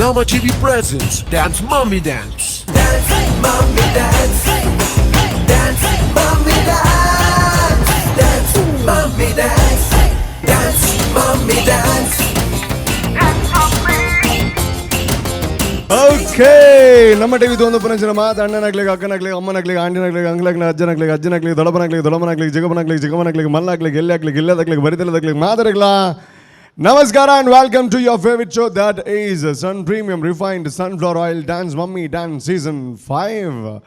Nama TV presents Dance Mummy Dance. Dance, mommy, dance. Dance, mommy, dance. Dance, mommy, dance. Dance, mommy, dance. Okay, ನಮ್ಮ TV ಒಂದು ಪುನಂಚಿನ ಮಾತು ಅಣ್ಣನಾಗ್ಲಿಕ್ಕೆ, ಅಕ್ಕನಾಗ್ಲಿಕ್ಕೆ, ಅಮ್ಮನಾಗ್ಲಿಕ್ಕೆ, ಆಂಟಿನಾಗ್ಲಿಕ್ಕೆ, ಅಂಗ್ಲಾಗ್ಲಿಕ್ಕೆ, ಅಜ್ಜನಾಗ್ಲಿಕ್ಕೆ, ಅಜ್ಜನಾಗ್ಲಿಕ್ಕೆ, ದೊಡ್ಡಪ್ಪನಾಗ್ಲಿಕ್ಕೆ, ದೊಡ್ಡಮ್ಮನಾಗ್ಲಿಕ್ಕೆ, ಚಿಕ್ಕಪ್ಪನಾಗ್ಲಿಕ್ಕೆ, ಚಿಕ್ಕಮ್ಮನಾಗ್ಲಿಕ್ಕೆ, ಮಲ್ಲಾಗ್ಲಿಕ್ಕೆ, ಎಲ್ಲಿ ಗಿಲ್ಲೆದಾಗ್ಲಿಕ್ಕೆ, ಬರಿತಲದಾಗ್ಲಿಕ್ಕೆ ಮಾತಾಡಗ್ಲ. ನಮಸ್ಕಾರ and welcome to your favourite show, that is Sun Premium refined sunflower oil Dance Mummy Dance season 5,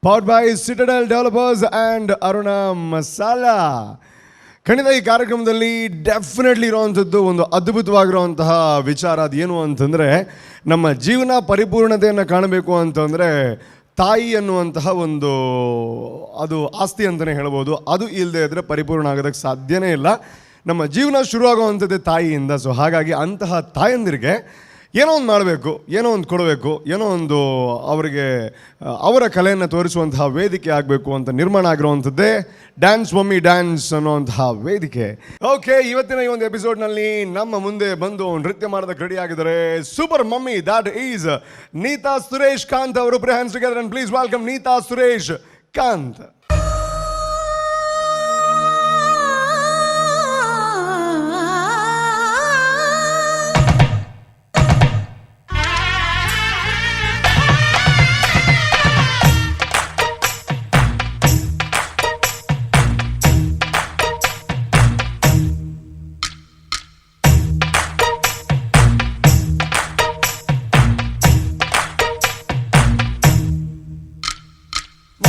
powered by Citadel Developers and Aruna Masala. ಖಂಡಿತ ಈ ಕಾರ್ಯಕ್ರಮದಲ್ಲಿ definitely ಇರುವಂಥದ್ದು ಒಂದು ಅದ್ಭುತವಾಗಿರುವಂತಹ ವಿಚಾರ. ಅದೇನು ಅಂತಂದರೆ, ನಮ್ಮ ಜೀವನ ಪರಿಪೂರ್ಣತೆಯನ್ನು ಕಾಣಬೇಕು ಅಂತಂದರೆ ತಾಯಿ ಅನ್ನುವಂತಹ ಒಂದು ಅದು ಆಸ್ತಿ ಅಂತಲೇ ಹೇಳ್ಬೋದು. ಅದು ಇಲ್ಲದೆ ಇದ್ದರೆ ಪರಿಪೂರ್ಣ ಆಗೋದಕ್ಕೆ ಸಾಧ್ಯನೇ ಇಲ್ಲ. ನಮ್ಮ ಜೀವನ ಶುರುವಾಗುವಂಥದ್ದೇ ತಾಯಿಯಿಂದ. ಸೊ ಹಾಗಾಗಿ ಅಂತಹ ತಾಯಂದಿರಿಗೆ ಏನೋ ಒಂದು ಮಾಡಬೇಕು, ಏನೋ ಒಂದು ಕೊಡಬೇಕು, ಏನೋ ಒಂದು ಅವರಿಗೆ ಅವರ ಕಲೆಯನ್ನು ತೋರಿಸುವಂತಹ ವೇದಿಕೆ ಆಗಬೇಕು ಅಂತ ನಿರ್ಮಾಣ ಆಗಿರುವಂಥದ್ದೇ ಡ್ಯಾನ್ಸ್ ಮಮ್ಮಿ ಡ್ಯಾನ್ಸ್ ಅನ್ನುವಂತಹ ವೇದಿಕೆ. ಓಕೆ, ಇವತ್ತಿನ ಈ ಒಂದು ಎಪಿಸೋಡ್ನಲ್ಲಿ ನಮ್ಮ ಮುಂದೆ ಬಂದು ನೃತ್ಯ ಮಾಡೋದಕ್ಕೆ ರೆಡಿ ಆಗಿದ್ದಾರೆ super mummy, that is Neetha Suresh Kanth ಅವರು. Hands together and please welcome Neetha Suresh Kanth.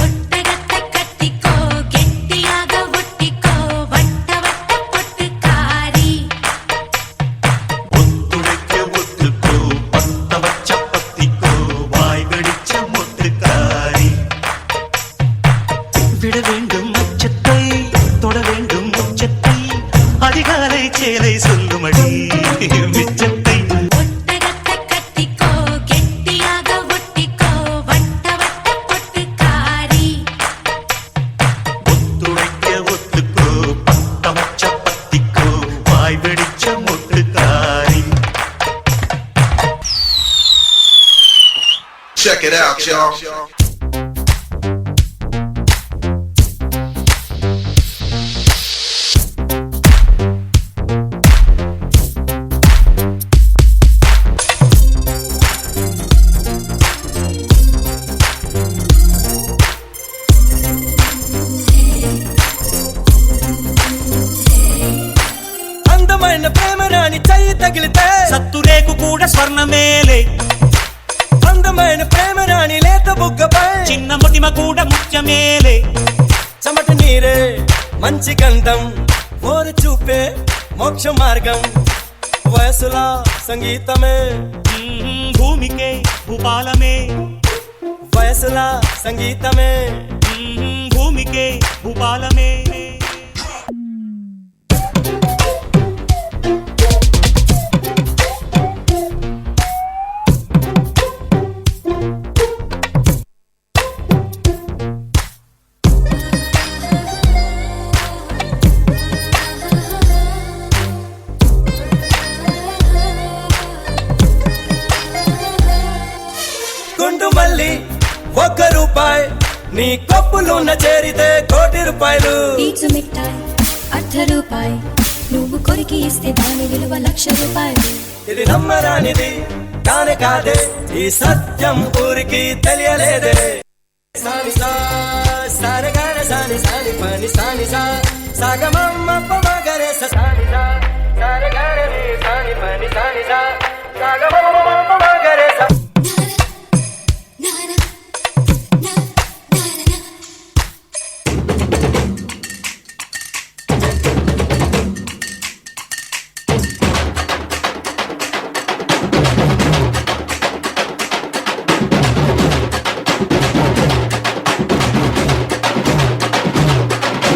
ஒட்டகத்தை கட்டிக்கோ, கெட்டியாக ஒட்டிக்கோ, வட்ட வட்ட பொட்டுக்காரி. ஒத்துழைக்க ஒத்துக்கோ, பத்த வச்ச பத்திக்கோ, வாய் வெடிச்ச மொட்டுக்காரி. விட வேண்டும் அச்சத்தை, தொட வேண்டும் உச்சத்தை, அதிகாலை சேலை சொல்லுமடி மிச்சத்தை. ஒட்டகத்தை கட்டிக்கோ, கெட்டியாக ஒட்டிக்கோ, வட்ட வட்ட பொட்டுக்காரி. ஒத்துழைக்க ஒத்துக்கோ, பத்த வச்ச பத்திக்கோ, வாய் வெடிச்ச மொட்டுக்காரி. Check it out, y'all. అందమైన ప్రేమ రాణి చెయ్యి తగిలితే సత్తురేకు కూడా స్వర్ణమేలే. అందమైన ప్రేమ రాణి లేత బుగ్గపై చిన్న మొటిమ కూడా ముత్యమేలే. చెమట నీరే మంచి గంధం, ఓరు చూపే మోక్ష మార్గం, వయసులా సంగీతమే. భూమికే భూపాలమే. వయసులా సంగీతమే. భూమికే భూపాలమే. గుండు మల్లి ఒక్క రూపాయి, నీ కప్పులున్న చేరితే కోటి రూపాయలు. పీచు మిఠాయి అర్ధ రూపాయి, నువ్వు కొరికి ఇస్తే దాని విలువ లక్ష రూపాయలు. ఇది నమ్మరానిది కానే కాదే, ఈ సత్యం ఊరికి తెలియలేదే. సాని సా సారగార సాని సాని పని సాని సా సాగమమ్మ పమగరే స సాని సా సారగార రే సాని పని సాని సా సాగమమ్మ పమగరే స.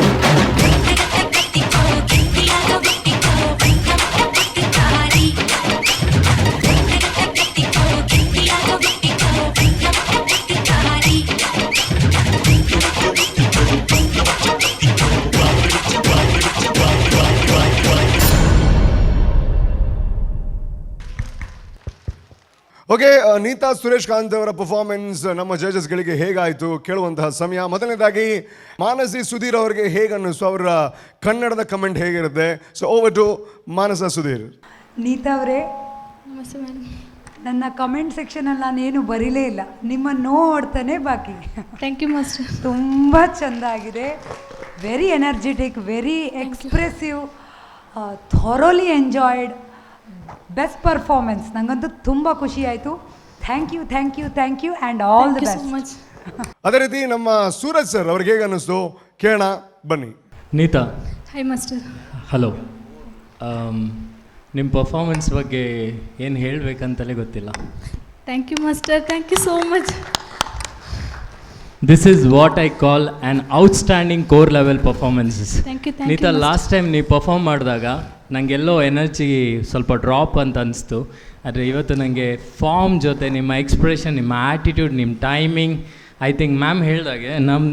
ஒட்டகத்தை கட்டிக்கோ, கெட்டியாக ஒட்டிக்கோ, வட்ட வட்ட பொட்டுக்காரி. ஒட்டகத்தை ಓಕೆ, ನೀತಾ ಸುರೇಶ್ ಕಾಂತ್ ಅವರ ಪರ್ಫಾರ್ಮೆನ್ಸ್ ನಮ್ಮ ಜಡ್ಜಸ್ಗಳಿಗೆ ಹೇಗಾಯಿತು ಕೇಳುವಂತಹ ಸಮಯ. ಮೊದಲನೇದಾಗಿ ಮಾನಸಿ ಸುಧೀರ್ ಅವರಿಗೆ ಹೇಗೆ ಅನ್ನಿಸ್ತು, ಅವರ ಕನ್ನಡದ ಕಮೆಂಟ್ ಹೇಗಿರುತ್ತೆ? ಸೊ ಓವರ್ ಟು ಮಾನಸ ಸುಧೀರ್. ನೀತಾ ಅವರೇ. ನಮಸ್ತೆ ಮೇಡಮ್. ನನ್ನ ಕಮೆಂಟ್ ಸೆಕ್ಷನಲ್ಲಿ ನಾನೇನು ಬರೀಲೇ ಇಲ್ಲ, ನಿಮ್ಮ ನೋಡ್ತಾನೆ ಬಾಕಿ. Thank you master. ತುಂಬ ಚೆಂದ ಆಗಿದೆ. Very energetic, very expressive, thoroughly enjoyed, best performance. ನನಗಂತೂ ತುಂಬ ಖುಷಿ ಆಯಿತು. Thank you, thank you, thank you and all the thank you so best. Much. ಅದೇ ರೀತಿ ನಮ್ಮ ಸೂರಜ್ ಸರ್ ಅವ್ರಿಗೆ ಹೇಗೆ ಅನ್ನಿಸ್ತು ಕೇಳೋಣ ಬನ್ನಿ. ನೀತಾ. Hi master. Hello. ನಿಮ್ಮ ಪರ್ಫಾರ್ಮೆನ್ಸ್ ಬಗ್ಗೆ ಏನು ಹೇಳಬೇಕಂತಲೇ ಗೊತ್ತಿಲ್ಲ. Thank you master, thank you so much. This is what I call an outstanding core level performances. Thank you, thank Neeta, you. Last time ನೀವು ಪರ್ಫಾರ್ಮ್ ಮಾಡಿದಾಗ ನನಗೆಲ್ಲೋ ಎನರ್ಜಿ ಸ್ವಲ್ಪ ಡ್ರಾಪ್ ಅಂತ ಅನಿಸ್ತು. ಆದರೆ ಇವತ್ತು ನನಗೆ ಫಾರ್ಮ್ ಜೊತೆ ನಿಮ್ಮ ಎಕ್ಸ್ಪ್ರೆಷನ್, ನಿಮ್ಮ ಆ್ಯಟಿಟ್ಯೂಡ್, ನಿಮ್ಮ ಟೈಮಿಂಗ್, I think ma'am ಹೇಳ್ದಾಗೆ ನಮ್ಮ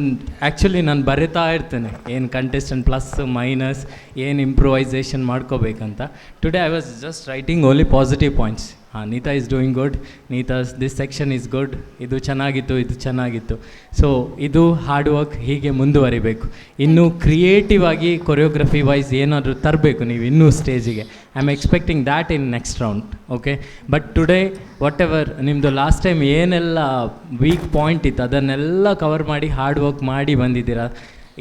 ಆ್ಯಕ್ಚುಲಿ ನಾನು ಬರಿತಾ ಇರ್ತೇನೆ, ಏನು ಕಂಟೆಸ್ಟೆಂಟ್ ಪ್ಲಸ್ ಮೈನಸ್, ಏನು improvisation ಮಾಡ್ಕೋಬೇಕಂತ. Today I was just writing only positive points. ಹಾಂ, Neeta is doing good, Neeta's this section is good, ಇದು ಚೆನ್ನಾಗಿತ್ತು, ಇದು ಚೆನ್ನಾಗಿತ್ತು. ಸೊ ಇದು ಹಾರ್ಡ್ ವರ್ಕ್ ಹೀಗೆ ಮುಂದುವರಿಬೇಕು. ಇನ್ನೂ ಕ್ರಿಯೇಟಿವ್ ಆಗಿ ಕೊರಿಯೋಗ್ರಫಿ ವೈಸ್ ಏನಾದರೂ ತರಬೇಕು ನೀವು ಇನ್ನೂ ಸ್ಟೇಜಿಗೆ. I am expecting that in next round, okay? But today, whatever ನಿಮ್ಮದು ಲಾಸ್ಟ್ ಟೈಮ್ ಏನೆಲ್ಲ ವೀಕ್ ಪಾಯಿಂಟ್ ಇತ್ತು, ಅದನ್ನೆಲ್ಲ ಕವರ್ ಮಾಡಿ ಹಾರ್ಡ್ ವರ್ಕ್ ಮಾಡಿ ಬಂದಿದ್ದೀರಾ.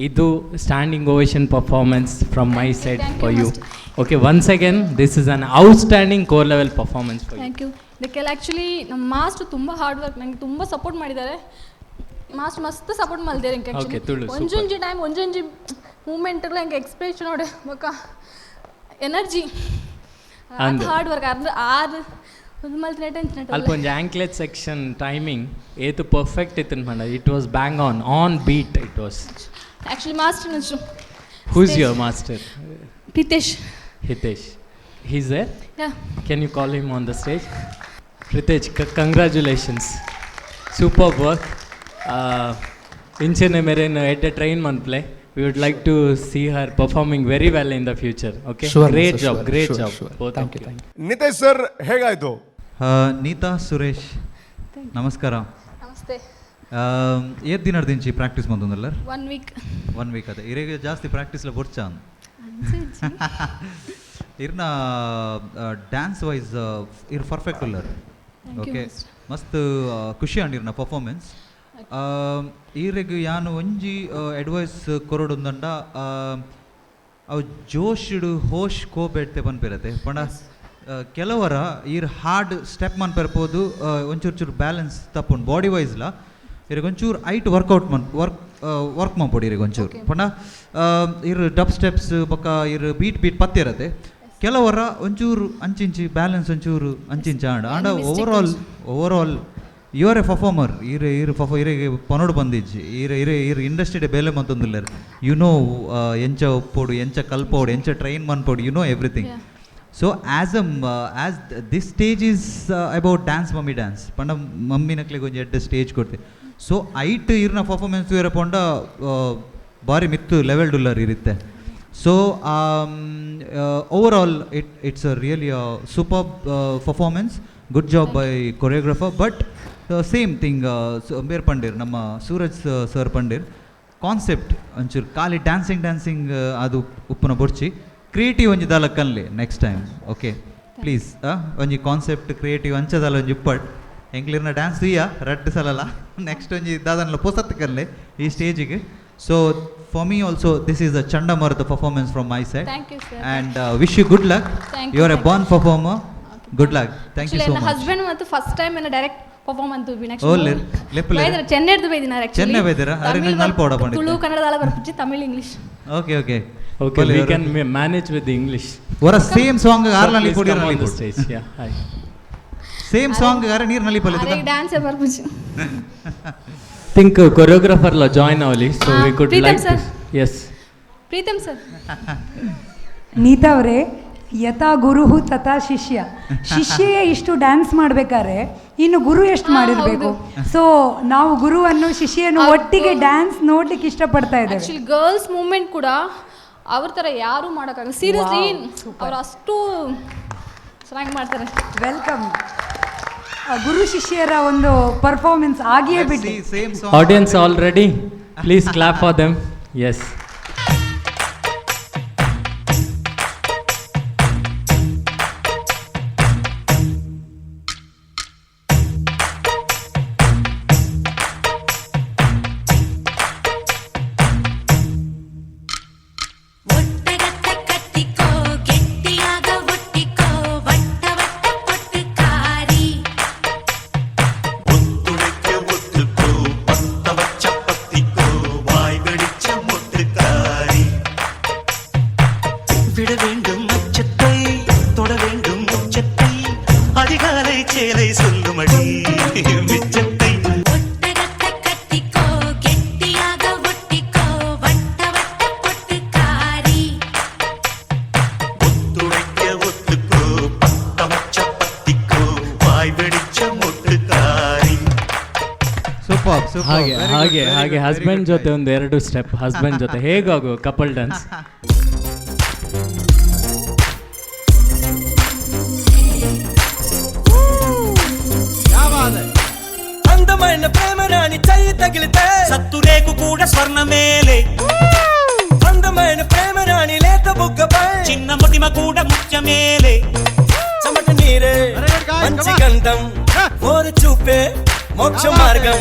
ಇದು standing ovation performance from my side Thank you, for you. Master. Okay, once again, this is an outstanding core level performance for you. Thank you. ಇದಕ್ಕೆಲ್ಲ actually ನಮ್ಮ master ತುಂಬ hard work, ನನಗೆ ತುಂಬ support ಮಾಡಿದ್ದಾರೆ master. ಮಸ್ತ್ support ಮಾಡಿದ್ದಾರೆ ಇಂಕ. Okay, actually Tulu, super. ಒಂಜೊಂಜಿ ಟೈಮ್, ಒಂಜೊಂಜಿ ಮೂಮೆಂಟ್ ಹಿಂಗೆ ಎಕ್ಸ್ಪ್ರೆಷನ್ ನೋಡಿ, ಬೊಕ್ಕ ಎನರ್ಜಿ. ಅಂದ್. ಹಾರ್ಡ್ ವರ್ಕ್ ಅಂದ್ರೆ ಆರು ಒಂದು ಮಲ್ತಿನ ಟೆನ್ಷನ್. ಅಲ್ಪ ಒಂಜಿ ಆಂಕ್ಲೆಟ್ ಸೆಕ್ಷನ್ ಟೈಮಿಂಗ್ ಏತು ಪರ್ಫೆಕ್ಟ್ ಇತ್ತು ಪಂಡ, it was bang on beat it was. Actually master ನಂಚು. Who's your master? Pritesh. Hitesh, he's there? Yeah. Can you call him on the stage? Pritesh, congratulations, super work. ಇಂಚೆನೆ ಮೇರೆನ್ ಎಡ್ಡೆ train ಮನ್ಪ್ಲೆ. We would like to see her performing very well in the future, okay? Sure, great sir, job. Sure, great sure, job. Sure. Both. Thank you, thank you. Nitesh sir, ಹೇಗಾಯಿತು? ನೀತಾ ಸುರೇಶ್, ನಮಸ್ಕಾರ. ನಮಸ್ತೆ. ಏತ್ ದಿನರ್ದಿಂಚಿ practice ಮಂತೊಂದುಲ್ಲಾರ್? One week. One week ಅದೇ. ಇರೆಗ್ ಜಾಸ್ತಿ ಪ್ರಾಕ್ಟೀಸ್ಲ ಬೊರ್ಚ ಇರ್ನ ಡ್ಯಾನ್ಸ್ ವೈಸ್ ಇರ್ ಪರ್ಫೆಕ್ಟ್ ಉಲ್ಲರ್. Thank you, okay. Master. ಮಸ್ತ್ ಖುಷಿ ಆಂಡ್ ಇರ್ನ ಪರ್ಫಾರ್ಮೆನ್ಸ್. ಈರೆಗ್ ಯಾನು ಒಂಜಿ ಅಡ್ವೈಸ್ ಕೊರೊಡುಂದಂಡ, ಅವು ಜೋಶಿಡು ಹೋಶ್ ಕೋಬೇಡ್ತೆ ಪನ್ಪಿರತ್ತೆ. ಪಂಡ ಕೆಲವರ ಈರ್ ಹಾರ್ಡ್ ಸ್ಟೆಪ್ ಮನ್ಪೆರ್ಪೋದು, ಒಂಚೂರು ಚೂರು ಬ್ಯಾಲೆನ್ಸ್ ತಪ್ಪುಂಡು ಬಾಡಿ ವೈಸ್ಲ. ಇರೆಗ್ ಒಂಚೂರು ಐಟ್ ವರ್ಕೌಟ್ ಮನ್ ವರ್ಕ್ ವರ್ಕ್ ಮನ್ಪೊಡು ಇರೆಗ್ ಒಂಚೂರು. ಪಂಡ ಇರ್ ಡಬ್ ಸ್ಟೆಪ್ಸ್ ಬೊಕ್ಕ ಇರ್ ಬೀಟ್ ಬೀಟ್ ಪತ್ತಿರತ್ತೆ. ಕೆಲವರ ಒಂಚೂರು ಅಂಚಿಂಚಿ ಬ್ಯಾಲೆನ್ಸ್ ಒಂಚೂರು ಅಂಚಿಂಚಿ ಆಂಡ ಆಂಡ mistake. Overall you are a performer. ಈರ್ ಈರ್ ಪರ್ಫ ಇರೆಗೆ ಪನೋಡು ಬಂದಿಜ್ಜಿ. ಈರ್ ಇರೆ ಈರ್ ಇಂಡಸ್ಟ್ರಿಡೆ ಬೇಲೆ ಮಂತೊಂದುಲ್ಲೆರ್. You know ಎಂಚ ಒಪ್ಪೊಡು, ಎಂಚ ಕಲ್ಪೋಡು, ಎಂಚ train ಮನ್ಪೊಡು, you know everything. So as this stage is about Dance Mummy Dance ಪಂಡ ಮಮ್ಮಿನಕ್ಲೆಗ್ ಒಂಜಿ ಎಡ್ಡೆ ಸ್ಟೇಜ್ ಕೊಡ್ತೆ. ಸೊ ಐಟ್ ಇರ್ನ ಪರ್ಫಾರ್ಮೆನ್ಸ್ ತೂಯೆರೆ ಪೋಂಡ ಬಾರಿ ಮಿತ್ತು ಲೆವೆಲ್ ಡುಲ್ಲರ್ ಇರುತ್ತೆ. So overall it's a really super performance. Good job by choreographer. But same thing ಮೇರ್ ಪಂಡೀರ್, ನಮ್ಮ ಸೂರಜ್ ಸರ್ ಪಂಡೀರ್, ಕಾನ್ಸೆಪ್ಟ್ ಒಂಚೂರು ಖಾಲಿ ಡ್ಯಾನ್ಸಿಂಗ್ ಡ್ಯಾನ್ಸಿಂಗ್ ಅದು ಉಪ್ಪುನ ಬೊರ್ಚಿ, ಕ್ರಿಯೇಟಿವ್ ಒಂಜಿ ದಾಲ ಕನ್ಲೆ ನೆಕ್ಸ್ಟ್ ಟೈಮ್, ಓಕೆ? ಪ್ಲೀಸ್, ಒಂಜಿ ಕಾನ್ಸೆಪ್ಟ್ ಕ್ರಿಯೇಟಿವ್ ಅಂಚದಾಲ ಒಂಜಿ ಉಪ್ಪಟ್. ಎಂಕ್ಲಿರ್ನ ಡ್ಯಾನ್ಸ್ ತೂಯ ರಡ್ಡ್ ಸಲಲ, ನೆಕ್ಸ್ಟ್ ಒಂಜಿ ದಾದನ್ಲ ಪೊಸತ್ ಕನ್ಲೆ ಈ ಸ್ಟೇಜಿಗೆ. So for me also, this is a ಚಂಡಮಾರುತ performance from my side. Thank you sir. And wish you good luck. Thank you you, are a thank born performer. Good luck, thank you actually so ನನ್ನ much. Husband ಮತ್ತು first time ಎಲ್ಲ direct perform ಅಂತ. ಓ, ಲೆಪ್ಪುಲೆ. ಚೆನ್ನೈದು ಬೈದಿನ. ಚೆನ್ನೈ ಬೈದಿರಾ? ಅರೆ, ನಂಗೆ ಅಲ್ಪ ಓಡ ಪಂಡಿತ್ತೆ. ತುಳು ಕನ್ನಡದಲ್ಲ ಬರ್ಪುಜಿ, Tamil, English. Okay okay. Okay, we can manage with English. ವರ ಸೇಮ್ ಸಾಂಗ್ ಆರ್ಲ ನಲಿಪೊಡಿ. Stage, yeah, hi. Same song ಅರೆ ನೀರು ನಲಿಪೊಲಿ. ಡ್ಯಾನ್ಸ್ ಬರ್ಪುಜಿ. ಥಿಂಕ್ ಕೊರಿಯೋಗ್ರಾಫರ್ ಲ ಜಾಯಿನ್ ಅವಲಿ, so we could Preetham like sir. S. Preetham sir. Neeta ಅವರೇ, ಯಥಾ ಗುರುಹು ತಥಾ ಶಿಷ್ಯ. ಶಿಷ್ಯೆಯೇ ಇಷ್ಟು ಡ್ಯಾನ್ಸ್ ಮಾಡ್ಬೇಕಾದ್ರೆ ಇನ್ನು ಗುರು ಎಷ್ಟು ಮಾಡಿರಬೇಕು? ಸೊ ನಾವು ಗುರುವನ್ನು ಶಿಷ್ಯನು ಒಟ್ಟಿಗೆ ಡ್ಯಾನ್ಸ್ ನೋಡ್ಲಿಕ್ಕೆ ಇಷ್ಟಪಡ್ತಾ ಇದ್ದೇವೆ. ಆಕ್ಚುಲಿ ಗರ್ಲ್ಸ್ ಮೂವ್ಮೆಂಟ್ ಕೂಡ ಅವ್ರ ಥರ ಯಾರೂ ಮಾಡೋಕ್ಕಾಗಲ್ಲ, ಸೀರಿಯಸ್ಲಿ. Wow, super. ಅವ್ರು ಅಷ್ಟು ಚೆನ್ನಾಗಿ ಮಾಡ್ತಾರೆ. Welcome. ಗುರು ಶಿಷ್ಯರ ಒಂದು ಪರ್ಫಾರ್ಮೆನ್ಸ್ ಆಗಿಯೇ ಬಿಡಿ. Same song. Audience all ready? Please clap for them. Yes. ஒட்டகத்தை கட்டிக்கோ கெட்டியாக ஒட்டிக்கோ வட்ட வட்ட பொட்டுக்காரி. ஒத்துழைக்க ஒத்துக்கோ பத்த வச்ச பத்திக்கோ வாய் வெடிச்ச மொட்டுக்காரி. விட வேண்டும் அச்சத்தை தொட வேண்டும் உச்சத்தை அதிகாலை சேலை சொல்லுமடி மிச்சத்தை. ஒட்டகத்தை கட்டிக்கோ கெட்டியாக ஒட்டிக்கோ வட்ட வட்ட பொட்டுக்காரி. ஒத்துழைக்க ஒத்துக்கோ பத்த வச்ச பத்திக்கோ வாய் வெடிச்ச மொட்டுக்காரி. ಸೂಪರ್ ಸೂಪರ್ ಹಾಗೆ ಹಾಗೆ ಹಾಗೆ ಹಸ್ಬೆಂಡ್ ಜೊತೆ ಒಂದು ಎರಡು ಸ್ಟೆಪ್ ಹಸ್ಬೆಂಡ್ ಜೊತೆ ಹೇಗಾಗು ಕಪಲ್ ಡ್ಯಾನ್ಸ್. అందమైన ప్రేమ రాణి చెయ్యి తగిలితే సత్తురేకు కూడా స్వర్ణమేలే. అందమైన ప్రేమ రాణి లేత బుగ్గపై చిన్న మొటిమ కూడా ముత్యమేలే. చెమట నీరే మంచి గంధం ఓరు చూపే మోక్ష మార్గం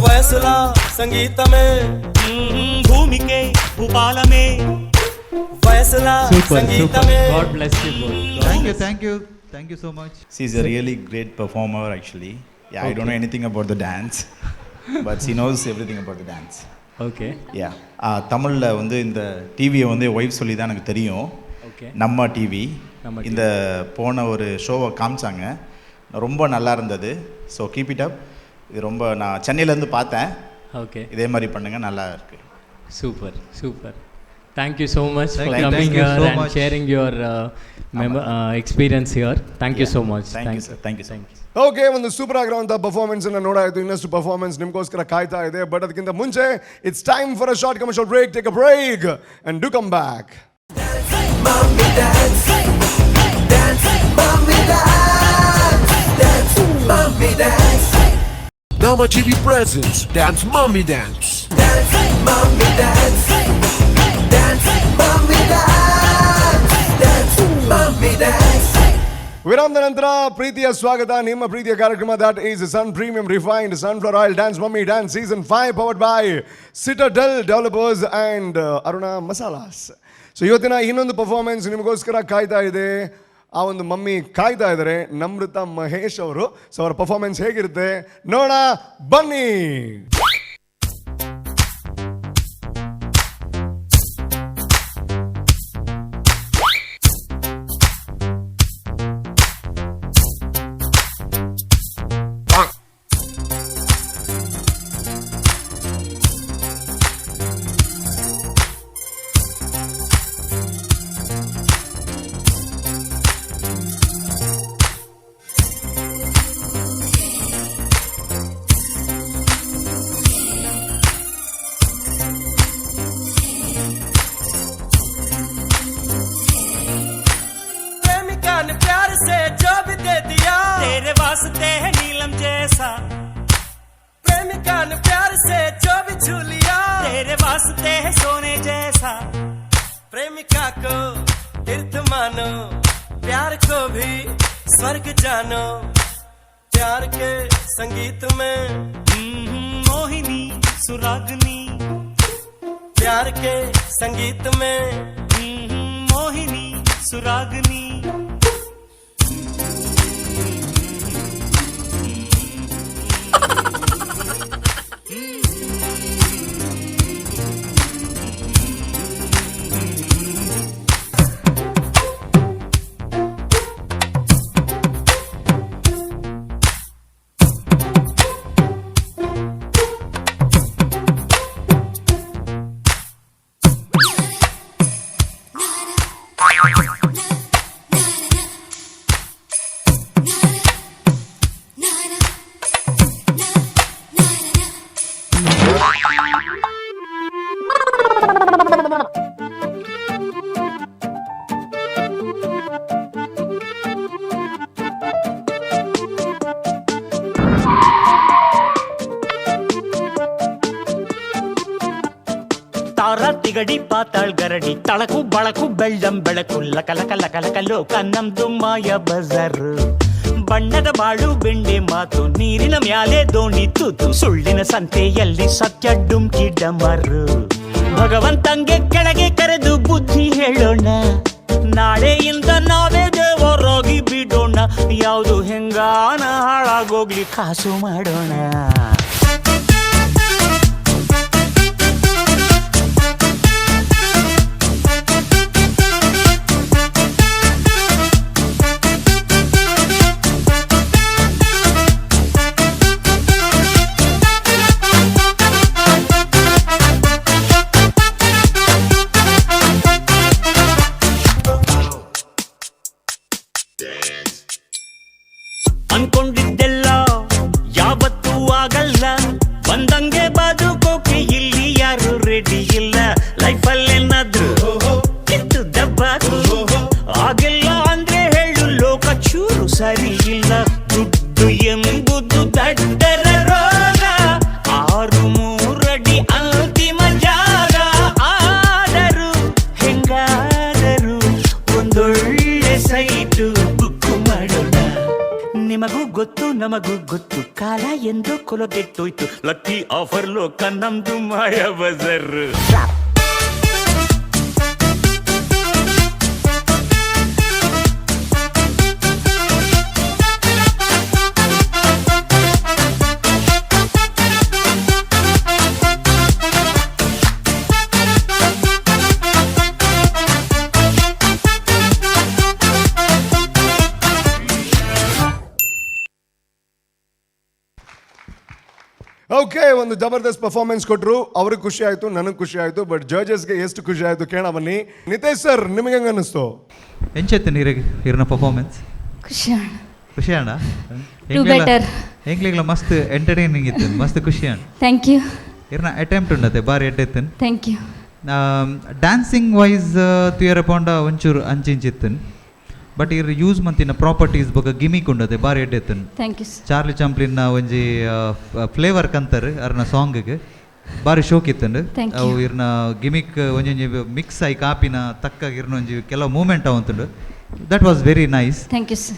వయసులా సంగీతమే. భూమికే భూపాలమే. వయసులా ಸೂಪರ್ ಸೂಪರ್. సంగీతమే. God bless you. Thank you, thank you, thank you so much. She's a really great performer, actually. Yeah, I don't know anything about the dance, but she knows everything about the dance. Okay. Yeah. தமிழில் வந்து இந்த டிவியை வந்து wife சொல்லி தான் எனக்கு தெரியும். நம்ம டிவி. நம்ம. இந்த போன ஒரு ஷோவை காமிச்சாங்க, ரொம்ப நல்லா இருந்தது. So keep it up. இது ரொம்ப நான் சென்னையிலேருந்து பார்த்தேன். இதே மாதிரி பண்ணுங்கள், நல்லா இருக்கு. Super super. Thank you so much Thank for you. Coming Thank you here so and much. Sharing your experience here. Thank you so much. Thank you sir, thank you sir. Okay, ಒಂದು super ಆಗಿರುವಂಥ performance ಅನ್ನು ನೋಡಾಯಿತು. ಇನ್ನಷ್ಟು performance ನಿಮಗೋಸ್ಕರ ಕಾಯ್ತಾ ಇದೆ. But ಅದಕ್ಕಿಂತ ಮುಂಚೆ it's time for a short commercial break. Take a break and do come back. Mommy dance, dance, mommy dance, dance, mommy dance. Nama TV presents Dance Mommy Dance. Dance, mommy dance, dance, mommy dance, dance, mommy dance. ವಿರಾಮದ ನಂತರ ಪ್ರೀತಿಯ ಸ್ವಾಗತ. ನಿಮ್ಮ ಪ್ರೀತಿಯ ಕಾರ್ಯಕ್ರಮ, that is Sun Premium Refined Sunflower Oil Dance Mummy Dance Season 5, powered by Citadel Developers and Aruna Masalas. So ಇವತ್ತಿನ ಇನ್ನೊಂದು performance ನಿಮಗೋಸ್ಕರ ಕಾಯ್ತಾ ಇದೆ. ಆ ಒಂದು ಮಮ್ಮಿ ಕಾಯ್ತಾ ಇದ್ದಾರೆ, ನಮ್ರತಾ ಮಹೇಶ್ ಅವರು. ಸೊ ಅವರ ಪರ್ಫಾರ್ಮೆನ್ಸ್ ಹೇಗಿರುತ್ತೆ ನೋಡ ಬನ್ನಿ. प्रेमिका ने प्यार से जो भी दे दिया तेरे वास्ते है नीलम जैसा। प्रेमिका ने प्यार से जो भी छू लिया तेरे वास्ते है सोने जैसा। प्रेमिका को तीर्थ मानो, प्यार को भी स्वर्ग जानो, प्यार के संगीत में मोहिनी सुरागनी। प्यार के संगीत में मोहिनी सुरागनी। ಕರಡಿ ಪಾತಾಳ್ ಗರಡಿ, ತಳಕು ಬಳಕು ಬೆಳ್ಳಂ ಬೆಳಕು, ಲಕ ಲಕ ಲಕ ಲಕ ಲೋಕ ನಮ್ದು ಮಾಯ ಬಜಾರು. ಬಣ್ಣದ ಬಾಳು ಬೆಂಡೆ ಮಾತು, ನೀರಿನ ಮ್ಯಾಲೆ ದೋಣಿ ತೂತು, ಸುಳ್ಳಿನ ಸಂತೆಯಲ್ಲಿ ಸತ್ಯ ಡುಮ್ಕಿ ಡಮರು. ಭಗವಂತಂಗೆ ಕೆಳಗೆ ಕರೆದು ಬುದ್ಧಿ ಹೇಳೋಣ, ನಾಳೆಯಿಂದ ನಾವೇ ದೇವರಾಗಿ ಬಿಡೋಣ, ಯಾವುದು ಹೆಂಗಾನ ಹಾಳಾಗೋಗ್ಲಿ ಕಾಸು ಮಾಡೋಣ. ಅನ್ಕೊಂಡಿದ್ದೆಲ್ಲ ಯಾವತ್ತೂ ಆಗಲ್ಲ, ಬಂದಂಗೆ ಬದುಕೋಕೆ ಇಲ್ಲಿ ಯಾರು ರೆಡಿ ಇಲ್ಲ. ಲೈಫಲ್ಲೇನಾದ್ರೂ ಕಿತ್ತು ದಬ್ಬಾಕಿ ಆಗಿಲ್ಲ ಅಂದ್ರೆ ಹೇಳು ಲೋಕ ಚೂರು ಸರಿ ಇಲ್ಲ. ದುಡ್ಡು ಎಂಬುದು ದಡ್ಡರ ರೋಗ, 6-3 ಅಡಿ ಅಂತಿಮ ಜಾಗ. ಆದರೂ ಹೆಂಗಾದರೂ ಒಂದೊಳ್ಳೆ ಸೈಟು ಬುಕ್ ಮಾಡೋಣ. ನಿಮಗೂ ಗೊತ್ತು ನಮಗೂ ಗೊತ್ತು, ಕಾಲ ಎಂದು ಕೊಲಗೆಟ್ಟೋಯ್ತು, ಲಕ್ಕಿ ಆಫರ್ ಲೋಕ ನಮ್ದು ಮಾಯ ಬಜಾರ್. ಓಕೆ, ಒಂದು ಜಬರ್ದಸ್ತ್ ಪರ್ಫಾರ್ಮೆನ್ಸ್ ಕೊಟ್ಟರು, ಅವ್ರಿಗೆ ಖುಷಿ ಆಯಿತು, ನನಗೆ ಖುಷಿ ಆಯಿತು. ಬಟ್ ಜಡ್ಜಸ್ಗೆ ಎಷ್ಟು ಖುಷಿ ಆಯಿತು ಕೇಳ ಬನ್ನಿ. ನಿತೇಶ್ ಸರ್, ನಿಮಗೆ ಹೆಂಗೆ ಅನ್ನಿಸ್ತು? ಎಂಚೆತ್ತೆ ನೀರಿಗೆ ಇರ್ನ ಪರ್ಫಾರ್ಮೆನ್ಸ್? ಖುಷಿ ಅಣ್ಣ. ಖುಷಿ ಅಣ್ಣ. Do better. ಎಂಗ್ಲಿಗ್ಲ ಮಸ್ತ್ ಎಂಟರ್ಟೈನಿಂಗ್ ಇತ್ತು, ಮಸ್ತ್ ಖುಷಿ ಅಣ್ಣ. Thank you. ಇರ್ನ ಅಟೆಂಪ್ಟ್ ಉಂಡತೆ ಬಾರಿ ಎಡ್ಡೆ. Thank you. Dancing wise ತುಯರ ಪೋಂಡ ಒಂಚೂರು ಅಂಚಿಂಚಿತ್ತು, ಬಟ್ ಇರ್ ಯೂಸ್ ಮಂತಿನ ಪ್ರಾಪರ್ಟೀಸ್ ಬೊಕ ಗಿಮಿಕ್ ಉಂಡತೆ ಬಾರಿ ಎಡ್ಡೆ. Thank you sir. Charlie ಚಾಂಪ್ಲಿನ್ನ ಒಂಜಿ ಫ್ಲೇವರ್ ಕಂತರ್ ಅರ್ನ ಸಾಂಗ್ಗೆ ಬಾರಿ ಶೋಕ್ ಇತ್ತಂಡು. Thank you. ಅವು ಇರ್ನ ಗಿಮಿಕ್ ಒಂಜೊಂಜಿ ಮಿಕ್ಸ್ ಆಯಿ ಕಾಪಿನ ತಕ್ಕ ಇರ್ನ ಒಂಜಿ ಕೆಲವು moment ಅವಂತುಂಡು. That was very nice. Thank you sir.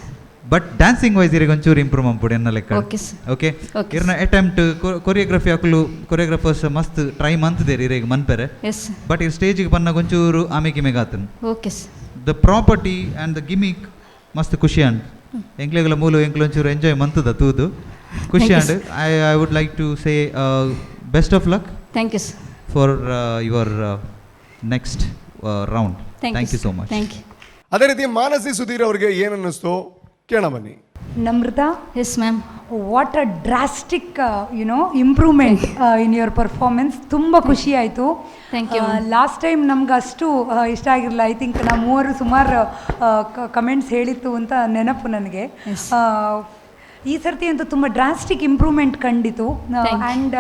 But dancing wise ಇರಿಗೆ ಒಂಚೂರು ಇಂಪ್ರೂವ್ ಮಂಪುಡು ಎನ್ನ ಲೆಕ್ಕ. Okay sir. Okay. Okay, ಇರ್ನ ಅಟೆಂಪ್ಟ್ ಕೊರಿಯೋಗ್ರಫಿ ಅಕುಲು ಕೊರಿಯೋಗ್ರಾಫರ್ಸ್ ಮಸ್ತ್ ಟ್ರೈ ಮಂತದೇರು ಇರೇಗ್ ಮನ್ಪೆರೆ. Yes sir. ಬಟ್ ಇರ್ ಸ್ಟೇಜಿಗೆ ಬನ್ನಾಗ ಒಂಚೂರು ಆಮೇಕಿಮೆಗ್ ಆತನು. Okay sir. The property and the gimmick ಮಸ್ತ್ ಖುಷಿ ಅಂಡ್ ಎಂಕ್ಲೆಗಳ ಮೂಲು ಎಂಕ್ಲು ಒಂಚೂರು ಎಂಜಾಯ್ ಮಂತದ ತೂದು ಖುಷಿ you, and I I would like to say best of luck thank you sir. For your next round. Thank thank you so much. Thank you. ಅದೇ ರೀತಿ ಮಾನಸಿ ಸುಧೀರ್ ಅವ್ರಿಗೆ ಏನು ಅನ್ನಿಸ್ತು ಕೇಳ ಬನ್ನಿ. Namrata, yes ma'am. What a drastic improvement in your performance. ತುಂಬ ಖುಷಿ ಆಯಿತು. Thank you, ma'am. Last time ನಮ್ಗೆ ಅಷ್ಟು ಇಷ್ಟ ಆಗಿರಲಿಲ್ಲ. I think ನಾವು ಮೂವರು ಸುಮಾರು ಕಮೆಂಟ್ಸ್ ಹೇಳಿತ್ತು ಅಂತ ನೆನಪು ನನಗೆ. Yes. ಈ ಸರ್ತಿ ಅಂತೂ ತುಂಬ ಡ್ರಾಸ್ಟಿಕ್ ಇಂಪ್ರೂವ್ಮೆಂಟ್ ಕಂಡಿತು. Thank you. And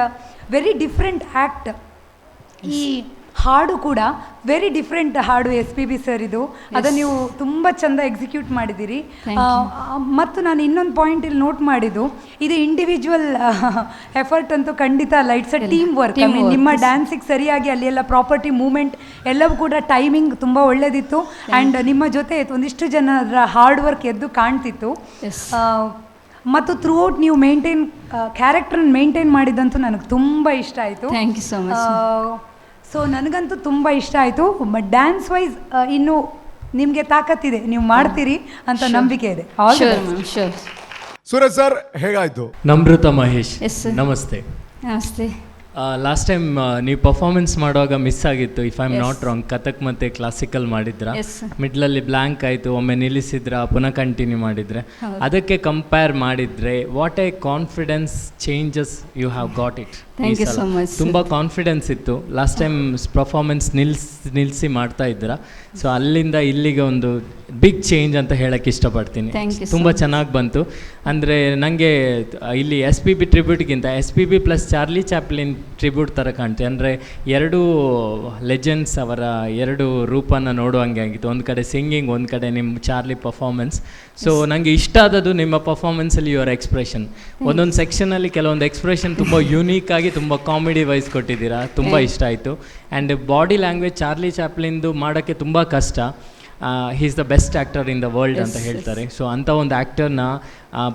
very different act. ಈ ಹಾಡು ಕೂಡ ವೆರಿ ಡಿಫ್ರೆಂಟ್ ಹಾಡು, S P B sir ಇದು. ಅದನ್ನು ನೀವು ತುಂಬ ಚಂದ ಎಕ್ಸಿಕ್ಯೂಟ್ ಮಾಡಿದ್ದೀರಿ. Thank you. ಮತ್ತು ನಾನು ಇನ್ನೊಂದು ಪಾಯಿಂಟ್ ಇಲ್ಲಿ ನೋಟ್ ಮಾಡಿದ್ದು, ಇದು ಇಂಡಿವಿಜುವಲ್ ಎಫರ್ಟ್ ಅಂತೂ ಖಂಡಿತ ಅಲ್ಲ, it's a ಇಲ್ಲ. Team work. Team work, ನಿಮ್ಮ yes. ಡ್ಯಾನ್ಸಿಗೆ ಸರಿಯಾಗಿ ಅಲ್ಲಿ ಎಲ್ಲ ಪ್ರಾಪರ್ಟಿ ಮೂಮೆಂಟ್ ಎಲ್ಲವೂ ಕೂಡ ಟೈಮಿಂಗ್ ತುಂಬ ಒಳ್ಳೆಯದಿತ್ತು. ಆ್ಯಂಡ್ ನಿಮ್ಮ ಜೊತೆ ಒಂದಿಷ್ಟು ಜನರ ಹಾರ್ಡ್ ವರ್ಕ್ ಎದ್ದು ಕಾಣ್ತಿತ್ತು. ಎಸ್. ಮತ್ತು ಥ್ರೂಔಟ್ ನೀವು ಮೇಂಟೈನ್ ಕ್ಯಾರೆಕ್ಟರ್ನ ಮೇಂಟೈನ್ ಮಾಡಿದ್ದಂತೂ ನನಗೆ ತುಂಬ ಇಷ್ಟ ಆಯಿತು. Thank you so much. So ನನಗಂತೂ ತುಂಬ ಇಷ್ಟ ಆಯಿತು. But dance wise ಇನ್ನು ನಿಮಗೆ ತಾಕತ್ತಿದೆ, ನೀವು ಮಾಡ್ತೀರಿ ಅಂತ Sure. ನಂಬಿಕೆ ಇದೆ. All sure ma'am, sure. Suraj sir, ಹೇಗಾಯಿತು? ನಮ್ರತಾ ಮಹೇಶ್. Yes, sir. ನಮಸ್ತೆ. ನಮಸ್ತೆ. ಲಾಸ್ಟ್ ಟೈಮ್ ನೀವು ಪರ್ಫಾರ್ಮೆನ್ಸ್ ಮಾಡುವಾಗ ಮಿಸ್ ಆಗಿತ್ತು, if I am Yes. Not wrong. Kathak ಮತ್ತು ಕ್ಲಾಸಿಕಲ್ ಮಾಡಿದ್ರ, Yes, sir. ಮಿಡ್ಲಲ್ಲಿ blank ಆಯಿತು, ಒಮ್ಮೆ ನಿಲ್ಲಿಸಿದ್ರ, ಪುನಃ ಕಂಟಿನ್ಯೂ ಮಾಡಿದ್ರೆ. ಹೌದು. ಅದಕ್ಕೆ ಕಂಪೇರ್ ಮಾಡಿದರೆ what a confidence changes you have got it. Thank you so much, sir. ತುಂಬ ಕಾನ್ಫಿಡೆನ್ಸ್ ಇತ್ತು. Last time performance ನಿಲ್ಲಿಸಿ ಮಾಡ್ತಾ ಇದ್ದೀರಾ. ಸೊ ಅಲ್ಲಿಂದ ಇಲ್ಲಿಗೆ ಒಂದು ಬಿಗ್ ಚೇಂಜ್ ಅಂತ ಹೇಳಕ್ಕೆ ಇಷ್ಟಪಡ್ತೀನಿ. Thank you so ತುಂಬ much. ಚೆನ್ನಾಗಿ ಬಂತು. ಅಂದರೆ ನನಗೆ ಇಲ್ಲಿ S P B ಟ್ರಿಬ್ಯೂಟ್ಗಿಂತ S P B plus Charlie Chaplin tribute ಥರ ಕಾಣ್ತೀವಿ. ಅಂದರೆ ಎರಡು ಲೆಜೆಂಡ್ಸ್ ಅವರ ಎರಡು ರೂಪನ ನೋಡುವಂಗೆ ಆಗಿತ್ತು. ಒಂದು ಕಡೆ ಸಿಂಗಿಂಗ್, ಒಂದು ಕಡೆ ನಿಮ್ಮ Charlie performance. So ನನಗೆ ಇಷ್ಟ ಆದದ್ದು ನಿಮ್ಮ ಪರ್ಫಾರ್ಮೆನ್ಸಲ್ಲಿ your expression. ಒಂದೊಂದು ಸೆಕ್ಷನಲ್ಲಿ ಕೆಲವೊಂದು ಎಕ್ಸ್ಪ್ರೆಷನ್ ತುಂಬ ಯೂನೀಕ್ ಆಗಿ ಆಗಿ ತುಂಬ ಕಾಮಿಡಿ ವೈಸ್ ಕೊಟ್ಟಿದ್ದೀರಾ, ತುಂಬ ಇಷ್ಟ ಆಯಿತು. ಆ್ಯಂಡ್ ಬಾಡಿ ಲ್ಯಾಂಗ್ವೇಜ್ ಚಾರ್ಲಿ ಚಾಪ್ಲಿನ್ದು ಮಾಡೋಕ್ಕೆ ತುಂಬ ಕಷ್ಟ. He's the best actor in the world ಅಂತ ಹೇಳ್ತಾರೆ. ಸೊ ಅಂಥ ಒಂದು ಆ್ಯಕ್ಟರ್ನ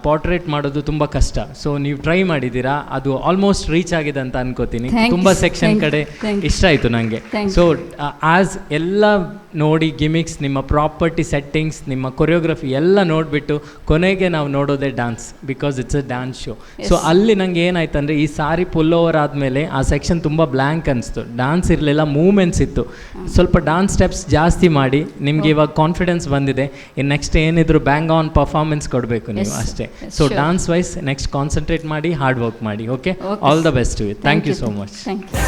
ಪಾರ್ಟ್ರೇಟ್ ಮಾಡೋದು ತುಂಬ ಕಷ್ಟ. ಸೊ ನೀವು ಟ್ರೈ ಮಾಡಿದ್ದೀರಾ, ಅದು ಆಲ್ಮೋಸ್ಟ್ ರೀಚ್ ಆಗಿದೆ ಅಂತ ಅನ್ಕೋತೀನಿ. Thank you, ತುಂಬ sir. Section Thank you. ಕಡೆ Thank you. ಇಷ್ಟ ಆಯಿತು ನನಗೆ. Thank so as ಎಲ್ಲ ನೋಡಿ, ಗಿಮಿಕ್ಸ್, ನಿಮ್ಮ ಪ್ರಾಪರ್ಟಿ ಸೆಟ್ಟಿಂಗ್ಸ್, ನಿಮ್ಮ ಕೊರಿಯೋಗ್ರಫಿ ಎಲ್ಲ ನೋಡಿಬಿಟ್ಟು ಕೊನೆಗೆ ನಾವು ನೋಡೋದೇ dance, because it's a dance show. So ಅಲ್ಲಿ ನಂಗೆ ಏನಾಯ್ತು ಅಂದರೆ, ಈ ಸಾರಿ ಪುಲ್ ಓವರ್ ಆದಮೇಲೆ ಆ ಸೆಕ್ಷನ್ ತುಂಬ ಬ್ಲ್ಯಾಂಕ್ ಅನಿಸ್ತು. ಡಾನ್ಸ್ ಇರಲಿಲ್ಲ, ಮೂಮೆಂಟ್ಸ್ ಇತ್ತು. ಸ್ವಲ್ಪ ಡಾನ್ಸ್ ಸ್ಟೆಪ್ಸ್ ಜಾಸ್ತಿ ಮಾಡಿ. ನಿಮಗೆ ಇವಾಗ ಕಾನ್ಫಿಡೆನ್ಸ್ ಬಂದಿದೆ. ಇನ್ನು ನೆಕ್ಸ್ಟ್ ಏನಿದ್ರು ಬ್ಯಾಂಗ್ ಆನ್ ಪರ್ಫಾರ್ಮೆನ್ಸ್ ಕೊಡಬೇಕು ನೀವು, ಅಷ್ಟೇ. So dance wise next concentrate ಮಾಡಿ, ಹಾರ್ಡ್ ವರ್ಕ್ ಮಾಡಿ. Okay, Okay, all the sir. Best to you. Thank you so much. Thank you.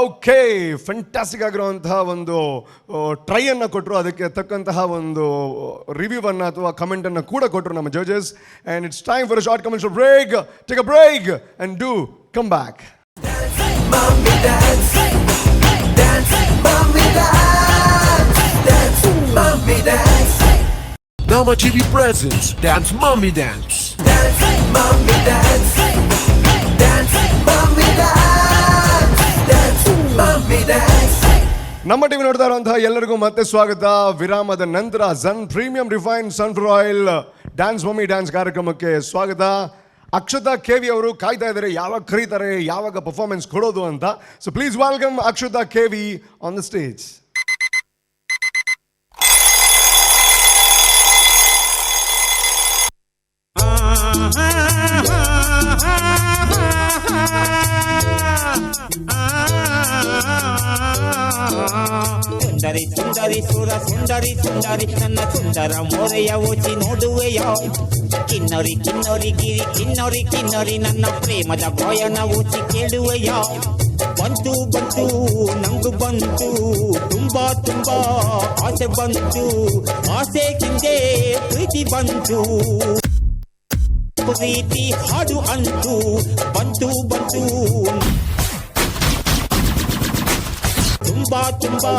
Okay, fantastic ಆಗಿರುವಂತಹ ಒಂದು ಟ್ರೈಯನ್ನು ಕೊಟ್ಟರು. ಅದಕ್ಕೆ ತಕ್ಕಂತಹ ಒಂದು ರಿವ್ಯೂವನ್ನು ಅಥವಾ ಕಮೆಂಟನ್ನು ಕೂಡ ಕೊಟ್ಟರು ನಮ್ಮ judges. And it's time for short commercial break. Take a break and do come back. Mommy dance, dance, mommy dance, dance, mommy dance. Nama TV presents Dance Mommy Dance. Dance, mommy dance, dance, mommy dance, dance, mommy dance. ನಮ್ಮ TV ನೋಡ್ತಾ ಇರುವಂತಹ ಎಲ್ಲರಿಗೂ ಮತ್ತೆ ಸ್ವಾಗತ. ವಿರಾಮದ ನಂತರ Zan premium refine sunflower oil dance mummy dance ಕಾರ್ಯಕ್ರಮಕ್ಕೆ ಸ್ವಾಗತ. ಅಕ್ಷತಾ ಕೆವಿ ಅವರು ಕಾಯ್ತಾ ಇದ್ದಾರೆ, ಯಾವಾಗ ಕರೀತಾರೆ, ಯಾವಾಗ ಪರ್ಫಾರ್ಮೆನ್ಸ್ ಕೊಡೋದು ಅಂತ. So please welcome Akshata KV on the stage. ಸುಂದರಿ ಸುಂದರಿ ಸುರ ಸುಂದರಿ ಸುಂದರಿ ನನ್ನ ಸುಂದರ ಮೋರೆಯ ಓಚಿ ನೋಡುವೆಯ. ಕಿನ್ನರಿ ಕಿನ್ನರಿ ಗಿರಿ ಕಿನ್ನರಿ ಕಿನ್ನರಿ ನನ್ನ ಪ್ರೇಮದ ಗಾಯನ ಓಚಿ ಕೇಳುವೆಯ. ಬಂತು ಬಂತು ನಂಗು ಬಂತು, ತುಂಬಾ ತುಂಬಾ ಆಸೆ ಬಂತು, ಆಸೆ ಹಿಂದೆ ಪ್ರೀತಿ ಬಂತು, ಪ್ರೀತಿ ಹಾಡು ಅಂತು ಬಂತು ಬಂತು, ತುಂಬಾ ತುಂಬಾ.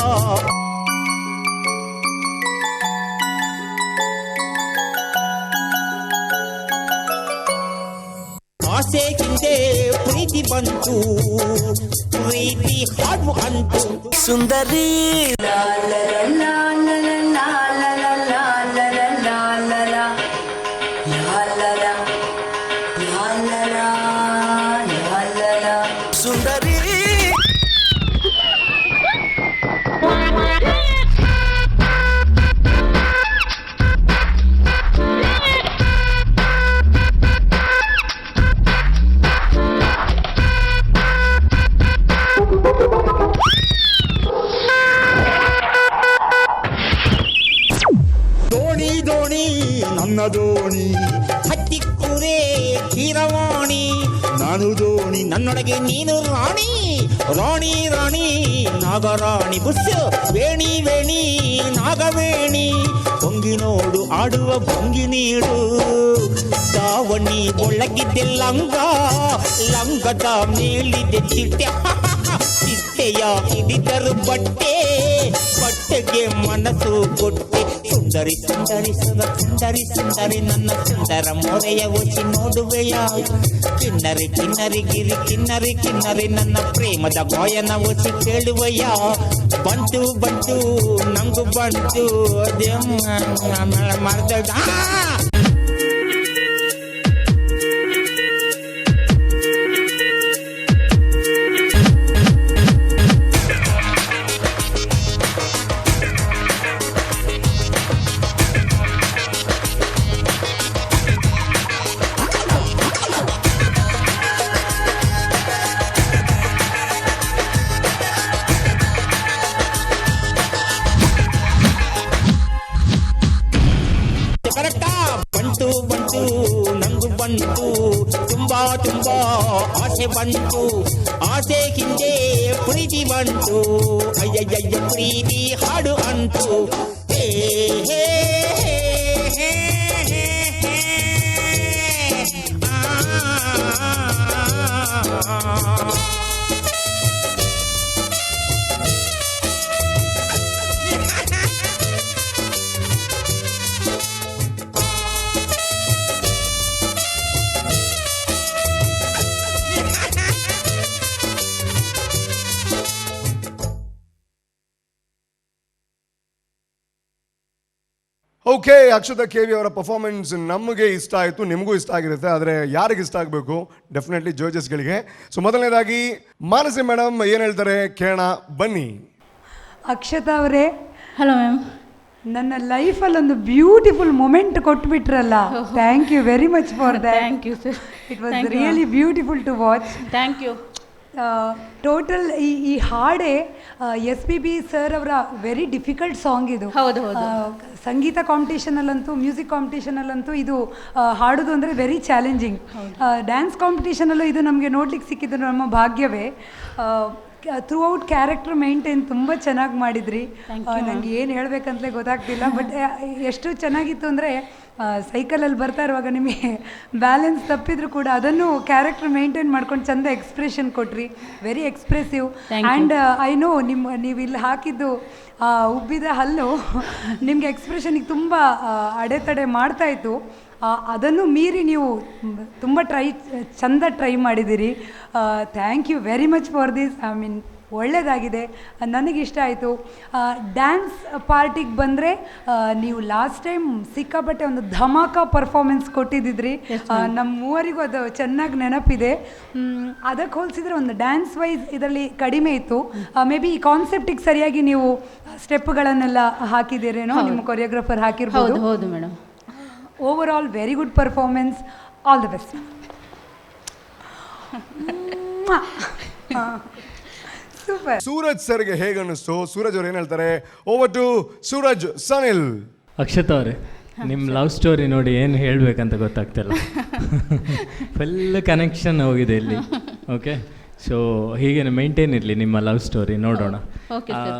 ಆಸೆ ಹಿಂದೆ ಪ್ರೀತಿ ಬಂತು, ಪ್ರೀತಿ ಹಾಡು ಅಂತು. ಸುಂದರಿ. ಸುಂದರಿ. ದೋಣಿ ದೋಣಿ ನನ್ನ ದೋಣಿ, ಹತ್ತಿಕ್ಕುರೇ ಕೀರವಾಣಿ, ನಾನು ದೋಣಿ ನನ್ನೊಳಗೆ ನೀನು ರಾಣಿ, ರಾಣಿ ರಾಣಿ ನಾಗರಾಣಿ, ಬುಸ್ಸು ವೇಣಿ ವೇಣಿ ನಾಗವೇಣಿ, ಬೊಂಗಿ ನೋಡು ಆಡುವ ಭಂಗಿ ನೀಡು, ದಾವಣಿ ಒಳಗಿದೆ ಲಂಗ, ಲಂಗದ ಮೇಲಿದೆ ಚಿಟ್ಟೆ, ಚಿಟ್ಟೆಯ ಹಿಡಿದರು ಬಟ್ಟೆ, ಬಟ್ಟೆಗೆ ಮನಸ್ಸು ಕೊಟ್ಟೆ. ಸುಂದರಿ ಸುಂದರಿ ಸುರ ಸುಂದರಿ ಸುಂದರಿ ನನ್ನ ಸುಂದರ ಮೋರೆಯ ಒಸಿ ನೋಡುವೆಯ. ಕಿನ್ನರಿ ಕಿನ್ನರಿ ಗಿರಿ ಕಿನ್ನರಿ ಕಿನ್ನರಿ ನನ್ನ ಪ್ರೇಮದ ಗಾಯನ ಒಸಿ ಕೇಳುವೆಯ. ಬಂತು ಬಂತು ನಂಗು ಬಂತು, ಮರ್ದ. ಕರೆಕ್ಟಾ? ಬಂತು ಬಂತು ನಂಗು ಬಂತು, ತುಂಬಾ ತುಂಬಾ ಆಸೆ ಬಂತು, ಆಸೆ ಹಿಂದೆ ಪ್ರೀತಿ ಬಂತು, ಅಯ್ಯಯ್ಯ ಪ್ರೀತಿ ಹಾಡು ಅಂತು. ಹೇ ಹೇ ಹೇ ಹೇ ಹೇ ಹೇ. ಆ. ಓಕೆ, ಅಕ್ಷತಾ ಕೆವಿ ಅವರ ಪರ್ಫಾರ್ಮೆನ್ಸ್ ನಮಗೆ ಇಷ್ಟ ಆಯಿತು, ನಿಮಗೂ ಇಷ್ಟ ಆಗಿರುತ್ತೆ. ಆದರೆ ಯಾರಿಗೆ ಇಷ್ಟ ಆಗಬೇಕು? ಡೆಫಿನೆಟ್ಲಿ ಜಡ್ಜಸ್ಗಳಿಗೆ. ಸೊ ಮೊದಲನೇದಾಗಿ ಮಾನಸಿ ಮೇಡಮ್ ಏನು ಹೇಳ್ತಾರೆ ಕೇಳೋಣ ಬನ್ನಿ. ಅಕ್ಷತಾ ಅವರೇ. Hello ma'am. ನನ್ನ ಲೈಫಲ್ಲಿ ಒಂದು ಬ್ಯೂಟಿಫುಲ್ ಮೊಮೆಂಟ್ ಕೊಟ್ಬಿಟ್ರಲ್ಲ, thank you very much for that. Thank you sir. It was Thank you, really beautiful to watch. Thank you. Total ಈ ಹಾಡೇ ಎಸ್ ಪಿ ಬಿ ಸರ್ ಅವರ ವೆರಿ ಡಿಫಿಕಲ್ಟ್ ಸಾಂಗ್ ಇದು. ಹೌದು, ಹೌದು. ಸಂಗೀತ ಕಾಂಪಿಟೇಷನಲ್ಲಂತೂ, ಮ್ಯೂಸಿಕ್ ಕಾಂಪಿಟೇಷನಲ್ಲಂತೂ ಇದು ಹಾಡೋದು ಅಂದರೆ ವೆರಿ ಚಾಲೆಂಜಿಂಗ್. ಡ್ಯಾನ್ಸ್ ಕಾಂಪಿಟೇಷನಲ್ಲೂ ಇದು ನಮಗೆ ನೋಡ್ಲಿಕ್ಕೆ ಸಿಕ್ಕಿದ್ದು ನಮ್ಮ ಭಾಗ್ಯವೇ. ಥ್ರೂ ಔಟ್ ಕ್ಯಾರೆಕ್ಟರ್ ಮೇಂಟೈನ್ ತುಂಬ ಚೆನ್ನಾಗಿ ಮಾಡಿದ್ರಿ. Thank you, ma'am. ನನಗೆ ಏನು ಹೇಳಬೇಕಂತಲೇ ಗೊತ್ತಾಗ್ತಿಲ್ಲ. ಬಟ್ ಎಷ್ಟು ಚೆನ್ನಾಗಿತ್ತು ಅಂದರೆ, ಸೈಕಲಲ್ಲಿ ಬರ್ತಾ ಇರುವಾಗ ನಿಮಗೆ ಬ್ಯಾಲೆನ್ಸ್ ತಪ್ಪಿದ್ರು ಕೂಡ ಅದನ್ನು ಕ್ಯಾರೆಕ್ಟರ್ ಮೇಂಟೈನ್ ಮಾಡ್ಕೊಂಡು ಚಂದ ಎಕ್ಸ್ಪ್ರೆಷನ್ ಕೊಟ್ರಿ. Very expressive. Thank you. And I know ನೀವು ಇಲ್ಲಿ ಹಾಕಿದ್ದು ಉಬ್ಬಿದ ಹಲ್ಲು ನಿಮಗೆ ಎಕ್ಸ್ಪ್ರೆಷನಿಗೆ ತುಂಬ ಅಡೆತಡೆ ಮಾಡ್ತಾ ಇತ್ತು. ಅದನ್ನು ಮೀರಿ ನೀವು ತುಂಬ ಚಂದ ಟ್ರೈ ಮಾಡಿದ್ದೀರಿ. Thank you very much for this. I mean, ಒಳ್ಳೆಯದಾಗಿದೆ, ನನಗಿಷ್ಟ ಆಯಿತು. ಡ್ಯಾನ್ಸ್ ಪಾರ್ಟಿಗೆ ಬಂದರೆ ನೀವು ಲಾಸ್ಟ್ ಟೈಮ್ ಸಿಕ್ಕಾಪಟ್ಟೆ ಒಂದು ಧಮಾಕ ಪರ್ಫಾರ್ಮೆನ್ಸ್ ಕೊಟ್ಟಿದ್ದಿದ್ರಿ. Yes, ma'am. ನಮ್ಮ ಮೂವರಿಗೂ ಅದು ಚೆನ್ನಾಗಿ ನೆನಪಿದೆ. ಅದಕ್ಕೆ ಹೋಲಿಸಿದ್ರೆ ಒಂದು ಡ್ಯಾನ್ಸ್ ವೈಸ್ ಇದರಲ್ಲಿ ಕಡಿಮೆ ಇತ್ತು. ಮೇ ಬಿ ಈ ಕಾನ್ಸೆಪ್ಟಿಗೆ ಸರಿಯಾಗಿ ನೀವು ಸ್ಟೆಪ್ಗಳನ್ನೆಲ್ಲ ಹಾಕಿದ್ದೀರೇನೋ, ನಿಮ್ಮ ಕೊರಿಯೋಗ್ರಾಫರ್ ಹಾಕಿರ್ಬೋದು. ಹೌದು ಹೌದು madam. Overall very good performance, all the best. Super. Suraj ಸರ್ಗೆ ಹೇಗೆ ಅನ್ನಿಸ್ತು? ಸೂರಜ್ ಅವ್ರು ಏನು ಹೇಳ್ತಾರೆ? Over to Suraj Sanil. Akshata ಅವರೇ, ನಿಮ್ಮ ಲವ್ ಸ್ಟೋರಿ ನೋಡಿ ಏನು ಹೇಳಬೇಕಂತ ಗೊತ್ತಾಗ್ತಿಲ್ಲ. ಫುಲ್ ಕನೆಕ್ಷನ್ ಹೋಗಿದೆ ಇಲ್ಲಿ. ಓಕೆ, ಸೊ ಹೀಗೆ ಮೇಂಟೈನ್ ಇರಲಿ ನಿಮ್ಮ ಲವ್ ಸ್ಟೋರಿ, ನೋಡೋಣ. Okay, sir.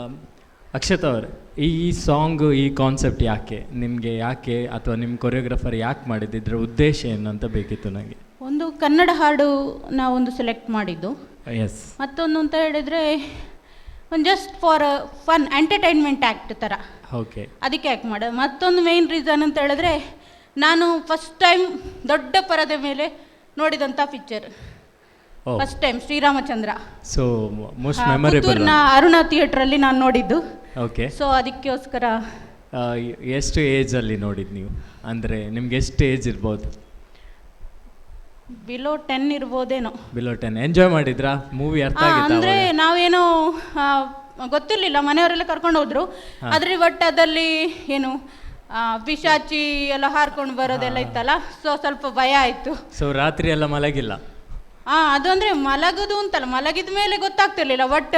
Akshata ಅವರೇ, ಈ ಸಾಂಗು, ಈ ಕಾನ್ಸೆಪ್ಟ್ ಯಾಕೆ ನಿಮಗೆ, ಯಾಕೆ ಅಥವಾ ನಿಮ್ಮ ಕೊರಿಯೋಗ್ರಾಫರ್ ಯಾಕೆ ಮಾಡಿದ್ದಿದ್ರ ಉದ್ದೇಶ ಏನು ಅಂತ ಬೇಕಿತ್ತು ನನಗೆ. ಒಂದು ಕನ್ನಡ ಹಾಡು ನಾವೊಂದು ಸೆಲೆಕ್ಟ್ ಮಾಡಿದ್ದು. ಮತ್ತೊಂದು ಅಂತ ಹೇಳಿದರೆ ಒಂದು just for fun entertainment act ಥರ. ಅದಕ್ಕೆ ಯಾಕೆ ಮಾಡೋದು. ಮತ್ತೊಂದು ಮೇನ್ ರೀಸನ್ ಅಂತ ಹೇಳಿದ್ರೆ, ನಾನು ಫಸ್ಟ್ ಟೈಮ್ ದೊಡ್ಡ ಪರದೆ ಮೇಲೆ ನೋಡಿದಂಥ ಪಿಕ್ಚರ್, ಫಸ್ಟ್ ಟೈಮ್ ಶ್ರೀರಾಮಚಂದ್ರ. ಸೊ ಮೋಸ್ಟ್ ಮೆಮೊರೇಬಲ್. ಪುತ್ತೂರಿನ ಅರುಣಾ ಥಿಯೇಟ್ರಲ್ಲಿ ನಾನು ನೋಡಿದ್ದು. ಸೊ ಅದಕ್ಕೋಸ್ಕರ. ಎಷ್ಟು ಏಜಲ್ಲಿ ನೋಡಿದ್ದು ನೀವು? ಅಂದರೆ ನಿಮ್ಗೆ ಎಷ್ಟು ಏಜ್ ಇರ್ಬೋದು? ಬಿಲೋ 10 ಇರ್ಬೋದೇನೋ. ಬಿಲೋ 10. ಎಂಜಾಯ್ ಮಾಡಿದ್ರಾ ಮೂವಿ? ಅರ್ಥ ಆಗಿತ್ತಾ ಅಂದರೆ ಅವಾಗ? ನಾವೇನೋ ಗೊತ್ತಿರಲಿಲ್ಲ, ಮನೆಯವರೆಲ್ಲ ಕರ್ಕೊಂಡು ಹೋದ್ರು. ಆದರೆ ಬಟ್ ಅದಲ್ಲಿ ಏನು ಪಿಶಾಚಿ ಎಲ್ಲ ಹಾರ್ಕೊಂಡು ಬರೋದೆಲ್ಲ ಇತ್ತಲ್ಲ, ಸೊ ಸ್ವಲ್ಪ ಭಯ ಆಯಿತು. ಸೊ ರಾತ್ರಿ ಎಲ್ಲ ಮಲಗಿಲ್ಲ? ಅದು ಅಂದರೆ ಮಲಗುದು ಅಂತಲ್ಲ, ಮಲಗಿದ ಮೇಲೆ ಗೊತ್ತಾಗ್ತಿರ್ಲಿಲ್ಲ. ಬಟ್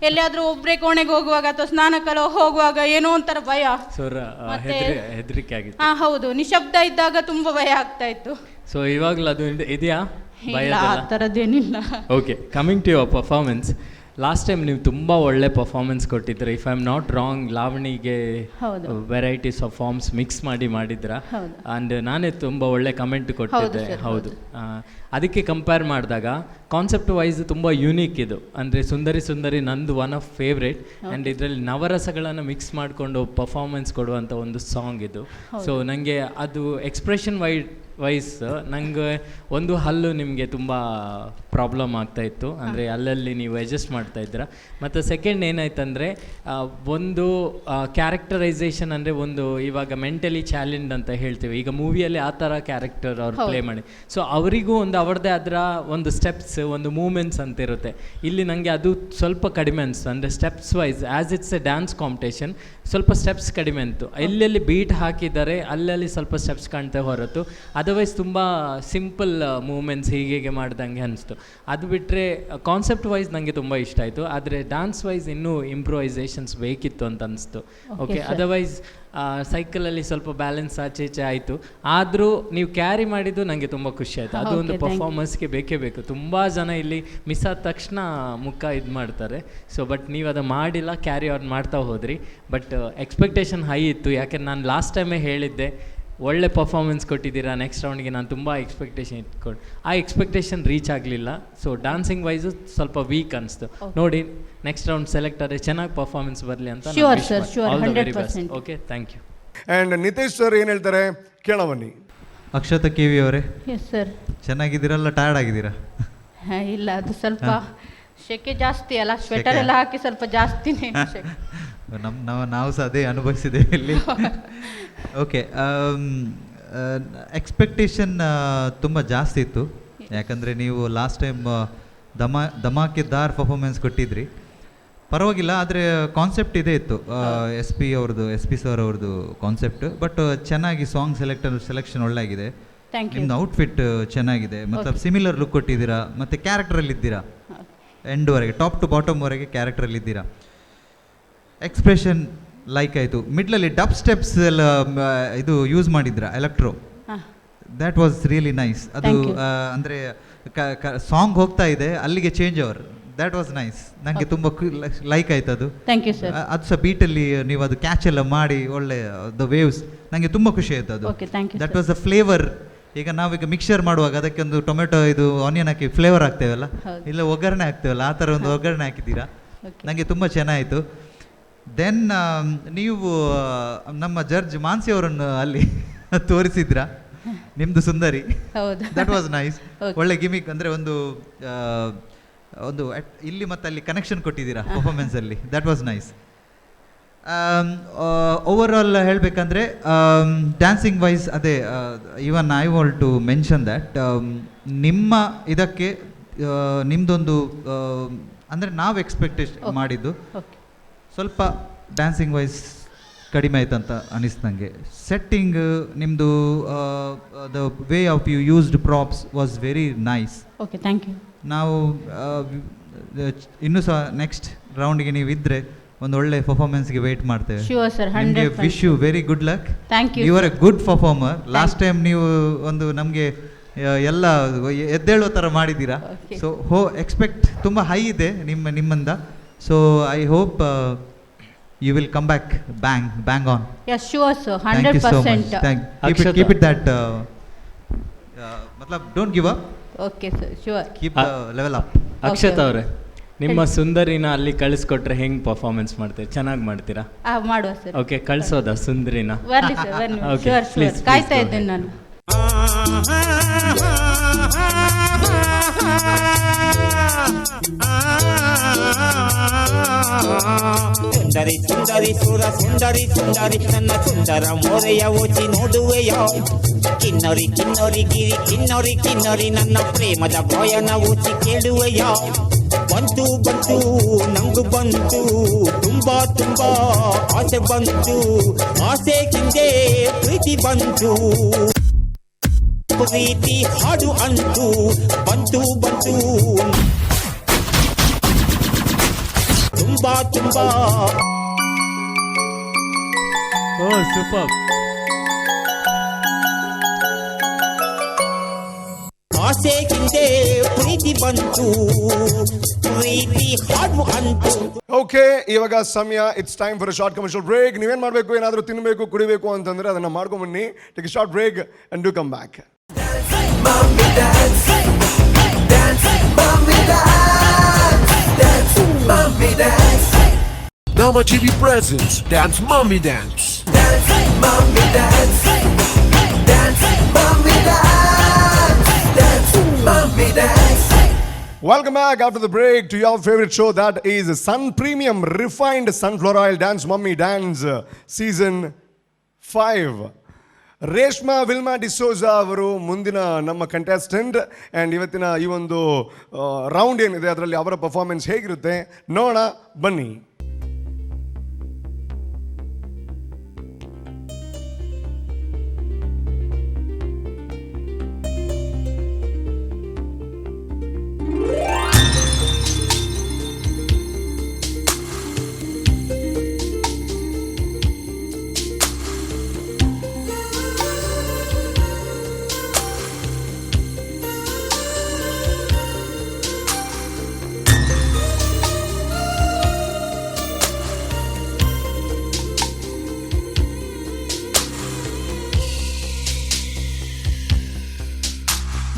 ಎಲ್ಲಿಯಾದರೂ ಒಬ್ಬರೇ ಕೋಣೆಗೆ ಹೋಗುವಾಗ ಅಥವಾ ಸ್ನಾನಕ್ಕೆಲ್ಲ ಹೋಗುವಾಗ ಏನೋ ಒಂಥರ ಭಯ. ಸೊ ಮತ್ತೆ ಹೆದರಿಕೆ ಆಗಿತ್ತು. ಹೌದು, ನಿಶಬ್ದ ಇದ್ದಾಗ ತುಂಬ ಭಯ ಆಗ್ತಾ ಇತ್ತು. ಸೊ ಇವಾಗಲೂ ಅದು ಇದೆಯಾ ಭಯ? ಇಲ್ಲ, ಆ ಥರದ್ದೇನಿಲ್ಲ. Okay, coming to your performance. Last time ನೀವು ತುಂಬ ಒಳ್ಳೆ ಪರ್ಫಾರ್ಮೆನ್ಸ್ ಕೊಟ್ಟಿದ್ರಿ. If I am not wrong, ಲಾವಣಿಗೆ varieties of forms mix ಮಾಡಿ ಮಾಡಿದ್ರ. ಆ್ಯಂಡ್ ನಾನೇ ತುಂಬ ಒಳ್ಳೆ ಕಮೆಂಟ್ ಕೊಟ್ಟಿದ್ದೆ. ಹೌದು, ಅದಕ್ಕೆ ಕಂಪೇರ್ ಮಾಡಿದಾಗ ಕಾನ್ಸೆಪ್ಟ್ ವೈಸ್ ತುಂಬ ಯೂನಿಕ್ ಇದು. ಅಂದರೆ ಸುಂದರಿ ಸುಂದರಿ ನಂದು ಒನ್ ಆಫ್ ಫೇವ್ರೇಟ್. ಆ್ಯಂಡ್ ಇದರಲ್ಲಿ ನವರಸಗಳನ್ನು ಮಿಕ್ಸ್ ಮಾಡಿಕೊಂಡು ಪರ್ಫಾರ್ಮೆನ್ಸ್ ಕೊಡುವಂಥ ಒಂದು ಸಾಂಗ್ ಇದು. ಸೊ ನನಗೆ ಅದು ಎಕ್ಸ್ಪ್ರೆಷನ್ ವೈಸ್ ನನಗೆ ಒಂದು ಹಲ್ಲು ನಿಮಗೆ ತುಂಬ ಪ್ರಾಬ್ಲಮ್ ಆಗ್ತಾಯಿತ್ತು. ಅಂದರೆ ಅಲ್ಲಲ್ಲಿ ನೀವು ಅಡ್ಜಸ್ಟ್ ಮಾಡ್ತಾಯಿದ್ದೀರ. ಮತ್ತು ಸೆಕೆಂಡ್ ಏನಾಯ್ತಂದರೆ, ಒಂದು ಕ್ಯಾರೆಕ್ಟರೈಸೇಷನ್ ಅಂದರೆ ಒಂದು ಇವಾಗ ಮೆಂಟಲಿ ಚಾಲೆಂಜ್ ಅಂತ ಹೇಳ್ತೀವಿ. ಈಗ ಮೂವಿಯಲ್ಲಿ ಆ ಥರ ಕ್ಯಾರೆಕ್ಟರ್ ಅವ್ರು ಪ್ಲೇ ಮಾಡಿ, ಸೊ ಅವರಿಗೂ ಒಂದು ಅವ್ರದ್ದೇ ಅದರ ಒಂದು ಸ್ಟೆಪ್ಸ್, ಒಂದು ಮೂಮೆಂಟ್ಸ್ ಅಂತ ಇರುತ್ತೆ. ಇಲ್ಲಿ ನನಗೆ ಅದು ಸ್ವಲ್ಪ ಕಡಿಮೆ ಅನಿಸ್ತು. ಅಂದರೆ steps wise as it's a dance competition ಸ್ವಲ್ಪ ಸ್ಟೆಪ್ಸ್ ಕಡಿಮೆ ಅಂತು. ಎಲ್ಲೆಲ್ಲಿ ಬೀಟ್ ಹಾಕಿದ್ದಾರೆ ಅಲ್ಲಲ್ಲಿ ಸ್ವಲ್ಪ ಸ್ಟೆಪ್ಸ್ ಕಾಣ್ತೇ ಹೊರತು ಅದರ್ವೈಸ್ ತುಂಬ ಸಿಂಪಲ್ ಮೂಮೆಂಟ್ಸ್ ಹೀಗೆ ಮಾಡ್ದಂಗೆ ಅನಿಸ್ತು. ಅದು ಬಿಟ್ಟರೆ ಕಾನ್ಸೆಪ್ಟ್ ವೈಸ್ ನನಗೆ ತುಂಬ ಇಷ್ಟ ಆಯಿತು. ಆದರೆ ಡ್ಯಾನ್ಸ್ ವೈಸ್ ಇನ್ನೂ ಇಂಪ್ರೂವೈಸೇಷನ್ಸ್ ಬೇಕಿತ್ತು ಅಂತ ಅನಿಸ್ತು. ಓಕೆ, ಅದರ್ವೈಸ್ ಸೈಕಲಲ್ಲಿ ಸ್ವಲ್ಪ ಬ್ಯಾಲೆನ್ಸ್ ಆಚೆ ಈಚೆ ಆಯಿತು. ಆದರೂ ನೀವು ಕ್ಯಾರಿ ಮಾಡಿದ್ದು ನನಗೆ ತುಂಬ ಖುಷಿ ಆಯಿತು. ಅದು ಒಂದು ಪರ್ಫಾರ್ಮೆನ್ಸ್ಗೆ ಬೇಕೇ ಬೇಕು. ತುಂಬ ಜನ ಇಲ್ಲಿ ಮಿಸ್ ಆದ ತಕ್ಷಣ ಮುಖ ಇದು ಮಾಡ್ತಾರೆ. ಸೊ ಬಟ್ ನೀವು ಅದು ಮಾಡಿಲ್ಲ, ಕ್ಯಾರಿ ಆನ್ ಮಾಡ್ತಾ ಹೋದ್ರಿ. ಬಟ್ ಎಕ್ಸ್ಪೆಕ್ಟೇಷನ್ ಹೈ ಇತ್ತು. ಯಾಕೆಂದ್ರೆ ನಾನು ಲಾಸ್ಟ್ ಟೈಮೇ ಹೇಳಿದ್ದೆ, ಒಳ್ಳೆ ಪರ್ಫಾರ್ಮೆನ್ಸ್ ಕೊಟ್ಟಿದ್ದೀರಾ, ನೆಕ್ಸ್ಟ್ ರೌಂಡ್ಗೆ ನಾನು ತುಂಬ ಎಕ್ಸ್ಪೆಕ್ಟೇಷನ್ ಇಟ್ಕೊಂಡು ಆ ಎಕ್ಸ್ಪೆಕ್ಟೇಷನ್ ರೀಚ್ ಆಗಲಿಲ್ಲ. ಸೊ ಡಾನ್ಸಿಂಗ್ ವೈಸು ಸ್ವಲ್ಪ ವೀಕ್ ಅನಿಸ್ತು. ನೋಡಿ, ನೆಕ್ಸ್ಟ್ ರೌಂಡ್ ಸೆಲೆಕ್ಟ್ ಆದರೆ ಚೆನ್ನಾಗಿ ಪರ್ಫಾರ್ಮೆನ್ಸ್ ಬರಲಿ ಅಂತ. Sure sir, sure, 100%. Okay, thank you. And Nitesh sir ಏನು ಹೇಳ್ತಾರೆ ಕೇಳೋಣ ಬನ್ನಿ. ಅಕ್ಷತಾ ಕೆ ವಿ ಅವರೇ. Yes sir. ಚೆನ್ನಾಗಿದ್ದೀರಲ್ಲ? ಟಯರ್ಡ್ ಆಗಿದ್ದೀರಾ? ಇಲ್ಲ, ಅದು ಸ್ವಲ್ಪ ಶೆಕೆ ಜಾಸ್ತಿ ಅಲ್ಲ, ಸ್ವೆಟರ್ ಎಲ್ಲ ಹಾಕಿ ಸ್ವಲ್ಪ ಜಾಸ್ತಿನೇ ಶೆಕೆ. ನಮ್ಮ ನಾವು ನಾವು ಸಹ ಅದೇ ಅನುಭವಿಸಿದ್ದೇವೆ ಇಲ್ಲಿ. ಓಕೆ, ಎಕ್ಸ್ಪೆಕ್ಟೇಷನ್ ತುಂಬ ಜಾಸ್ತಿ ಇತ್ತು, ಯಾಕಂದರೆ ನೀವು ಲಾಸ್ಟ್ ಟೈಮ್ ಧಮಾಕೆದಾರ್ ಪರ್ಫಾರ್ಮೆನ್ಸ್ ಕೊಟ್ಟಿದ್ರಿ. ಪರವಾಗಿಲ್ಲ, ಆದರೆ ಕಾನ್ಸೆಪ್ಟ್ ಇದೇ ಇತ್ತು, ಎಸ್ ಪಿ ಅವ್ರದ್ದು, ಎಸ್ ಪಿ ಸರ್ ಅವ್ರದ್ದು ಕಾನ್ಸೆಪ್ಟ್. ಬಟ್ ಚೆನ್ನಾಗಿ ಸಾಂಗ್ ಸೆಲೆಕ್ಷನ್ ಒಳ್ಳೆಯಾಗಿದೆ. Thank you. ನಿಮ್ಮದು ಔಟ್ಫಿಟ್ ಚೆನ್ನಾಗಿದೆ ಮತ್ತು ಸಿಮಿಲರ್ ಲುಕ್ ಕೊಟ್ಟಿದ್ದೀರಾ, ಮತ್ತು ಕ್ಯಾರೆಕ್ಟ್ರಲ್ಲಿ ಇದ್ದೀರಾ, ಎಂಡ್ವರೆಗೆ, ಟಾಪ್ ಟು ಬಾಟಮ್ವರೆಗೆ ಕ್ಯಾರೆಕ್ಟ್ರಲ್ಲಿ ಇದ್ದೀರಾ. ಎಕ್ಸ್ಪ್ರೆಷನ್ ಲೈಕ್ ಆಯಿತು. ಮಿಡ್ಲಲ್ಲಿ ಡಬ್ ಸ್ಟೆಪ್ಸ್ ಎಲ್ಲ ಇದು ಯೂಸ್ ಮಾಡಿದ್ರ electro, that was really nice ಅದು. Thank you. ಅಂದರೆ ಸಾಂಗ್ ಹೋಗ್ತಾ ಇದೆ, ಅಲ್ಲಿಗೆ change over, that was nice. ನನಗೆ ತುಂಬ ಲೈಕ್ ಆಯ್ತು ಅದು. Thank you, sir. ಅದು ಸಹ ಬೀಟಲ್ಲಿ ನೀವು ಅದು ಕ್ಯಾಚ್ ಎಲ್ಲ ಮಾಡಿ ಒಳ್ಳೆ the waves, ನನಗೆ ತುಂಬ ಖುಷಿ ಆಯ್ತು ಅದು. Okay, thank you, that sir. Was the flavour. ಈಗ ನಾವೀಗ ಮಿಕ್ಸರ್ ಮಾಡುವಾಗ ಅದಕ್ಕೆ ಒಂದು ಟೊಮೆಟೊ, ಇದು ಆನಿಯನ್ ಹಾಕಿ ಫ್ಲೇವರ್ ಹಾಕ್ತೇವಲ್ಲ, ಇಲ್ಲ ಒಗ್ಗರಣೆ ಹಾಕ್ತೇವಲ್ಲ, ಆ ಥರ ಒಂದು ಒಗ್ಗರಣೆ ಹಾಕಿದ್ದೀರಾ. ನನಗೆ ತುಂಬ ಚೆನ್ನಾಯಿತು. Then ನೀವು ನಮ್ಮ ಜಡ್ಜ್ ಮಾನ್ಸಿ ಅವರನ್ನು ಅಲ್ಲಿ ತೋರಿಸಿದ್ರಾ, ನಿಮ್ದು ಸುಂದರಿ. ಹೌದು. That was nice. ಒಳ್ಳೆ ಗಿಮಿಕ್, ಅಂದರೆ ಒಂದು ಇಲ್ಲಿ ಮತ್ತು ಅಲ್ಲಿ ಕನೆಕ್ಷನ್ ಕೊಟ್ಟಿದ್ದೀರಾ ಪರ್ಫಾರ್ಮೆನ್ಸ್ ಅಲ್ಲಿ. That was nice. Over all ಹೇಳಬೇಕಂದ್ರೆ ಡ್ಯಾನ್ಸಿಂಗ್ ವೈಸ್ ಅದೇ, even I want to mention that ನಿಮ್ಮ ಇದಕ್ಕೆ ನಿಮ್ಮದೊಂದು, ಅಂದರೆ ನಾವು ಎಕ್ಸ್ಪೆಕ್ಟೇಷನ್ ಮಾಡಿದ್ದು ಸ್ವಲ್ಪ ಡ್ಯಾನ್ಸಿಂಗ್ ವೈಸ್ ಕಡಿಮೆ ಆಯ್ತಂತ ಅನಿಸ್ತು ನನಗೆ. ಸೆಟ್ಟಿಂಗ್ ನಿಮ್ಮದು, the way of you used props was very nice. Okay, thank you. ನಾವು ಇನ್ನೂ ಸಹ ನೆಕ್ಸ್ಟ್ ರೌಂಡ್ಗೆ ನೀವು ಇದ್ದರೆ ಒಂದು ಒಳ್ಳೆ ಪರ್ಫಾರ್ಮೆನ್ಸ್ಗೆ ವೇಟ್ ಮಾಡ್ತೇವೆ. Sure, sir, ನಿಮಗೆ 100%. Wish you very good luck. Thank you, You are sir. A good performer. Last time ನೀವು ಒಂದು ನಮಗೆ ಎಲ್ಲ ಎದ್ದೇಳುವ ಥರ ಮಾಡಿದ್ದೀರಾ. ಸೊ ಹೋ ಎಕ್ಸ್ಪೆಕ್ಟ್ ತುಂಬ ಹೈ ಇದೆ ನಿಮ್ಮಿಂದ. So I hope you will come back bang bang on. Yes, sure sir, Thank hundred you so much. Percent. Thank keep it Akshata. Keep it that, ಮತ್ಲಬ್ don't give up. Okay sir, sure. Keep level up. Akshata ಅವರೇ, ನಿಮ್ಮ ಸುಂದರಿನ ಅಲ್ಲಿ ಕಳಿಸ್ಕೊಟ್ರೆ ಹೆಂಗ್ performance ಮಾಡ್ತೀರಾ? ಚೆನ್ನಾಗಿ ಮಾಡ್ತೀರಾ? ಮಾಡುವ sir. Okay, ಕಳಿಸೋದಾ ಸುಂದರಿನ? ಬರ್ಲಿ sir, ಬನ್ನಿ. Okay, sure please, sure, ಕಾಯ್ತಾ please go. ಇದ್ದೇನೆ ನಾನು. ಸುಂದರಿ ಸುಂದರಿ ಸುರ ಸುಂದರಿ ಸುಂದರಿ, ನನ್ನ ಸುಂದರ ಮೋರೆಯ ಓಚಿ ನೋಡುವೆಯೋ? ಕಿನ್ನರಿ ಕಿನ್ನರಿ ಗಿರಿ ಕಿನ್ನರಿ ಕಿನ್ನರಿ, ನನ್ನ ಪ್ರೇಮದ ಗಾಯನ ಓಚಿ ಕೇಳುವೆಯೋ? ಬಂತು ಬಂತು ನಂಗು ಬಂತು, ತುಂಬಾ ತುಂಬಾ ಆಸೆ ಬಂತು, ಆಸೆ ಹಿಂದೆ ಪ್ರೀತಿ ಬಂತು, ಪ್ರೀತಿ ಹಾಡು ಅಂತು. ಬಂತು ಬಂತು ತುಂಬಾ ತುಂಬಾ ಓ ಸೂಪರ್. ಆಸೆ ಹಿಂದೆ ಪ್ರೀತಿ ಬಂತು, ಪ್ರೀತಿ ಹಾಡು ಅಂತು. ಓಕೆ, ಇವಾಗ ಸಮಯ, it's time for short commercial break. ನೀವೇನ್ ಮಾಡಬೇಕು, ಏನಾದರೂ ತಿನ್ನಬೇಕು ಕುಡಿಬೇಕು ಅಂತಂದ್ರೆ ಅದನ್ನ ಮಾಡ್ಕೊಂಬನ್ನಿ. Take short break and do come back. Mommy dance, dance, mommy dance, dance, mommy dance. Dharma TV presents Dance Mommy Dance. Dance, mommy dance, dance, mommy dance, dance, mommy dance. Welcome back after the break to your favorite show, that is Sun Premium Refined Sunflower Oil Dance Mummy Dance Season 5. Reshma Wilma D'Souza ಅವರು ಮುಂದಿನ ನಮ್ಮ contestant. And ಇವತ್ತಿನ ಈ ಒಂದು round ಏನಿದೆ, ಅದರಲ್ಲಿ ಅವರ performance ಹೇಗಿರುತ್ತೆ ನೋಡೋಣ ಬನ್ನಿ.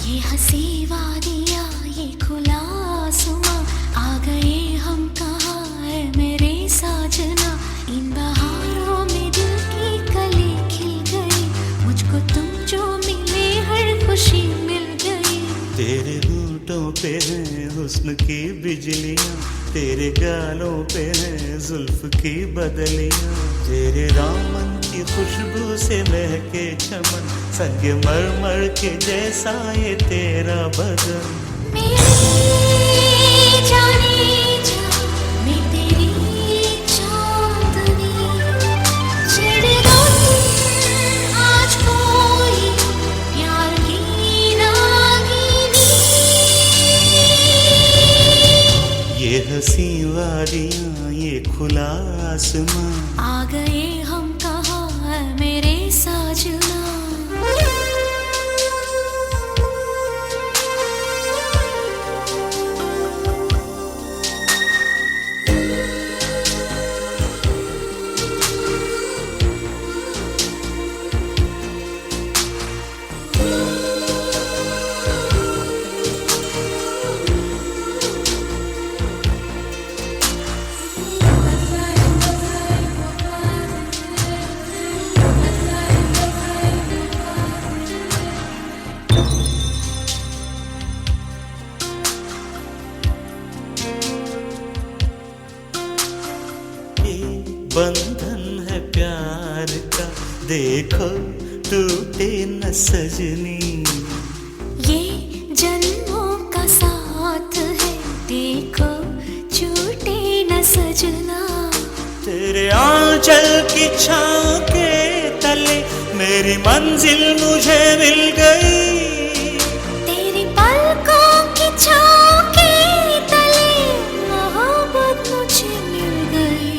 ये हंसी वादियाँ, ये खुला आसमां, आ गए हम कहाँ है मेरे साजना। इन बहारों में दिल की कली खिल गई, मुझको तुम जो मिले हर खुशी मिल गई। तेरे रूप होठों पे है हुस्न की बिजलियाँ, तेरे गालों पे है जुल्फ की बदलियाँ, तेरे दामन की खुशबू से महके चमन, संग मरमर के जैसा ये तेरा बदन। मेरे जाने जा मैं तेरी चांदनी, छेड़ दो आज कोई प्यार की रागिनी। ये हंसी वादियाँ ये खुला आसमां, आ गए हम कहाँ मेरे साजना। ये बंधन है प्यार का, देखो टूटे न सजनी। ये जन्मों का साथ है, देखो छूटे न सजना। तेरे आंचल की छाँव के तले मेरी मंजिल मुझे मिल गई। तेरी पलकों की छाँव के तले मोहब्बत मुझे मिल गई।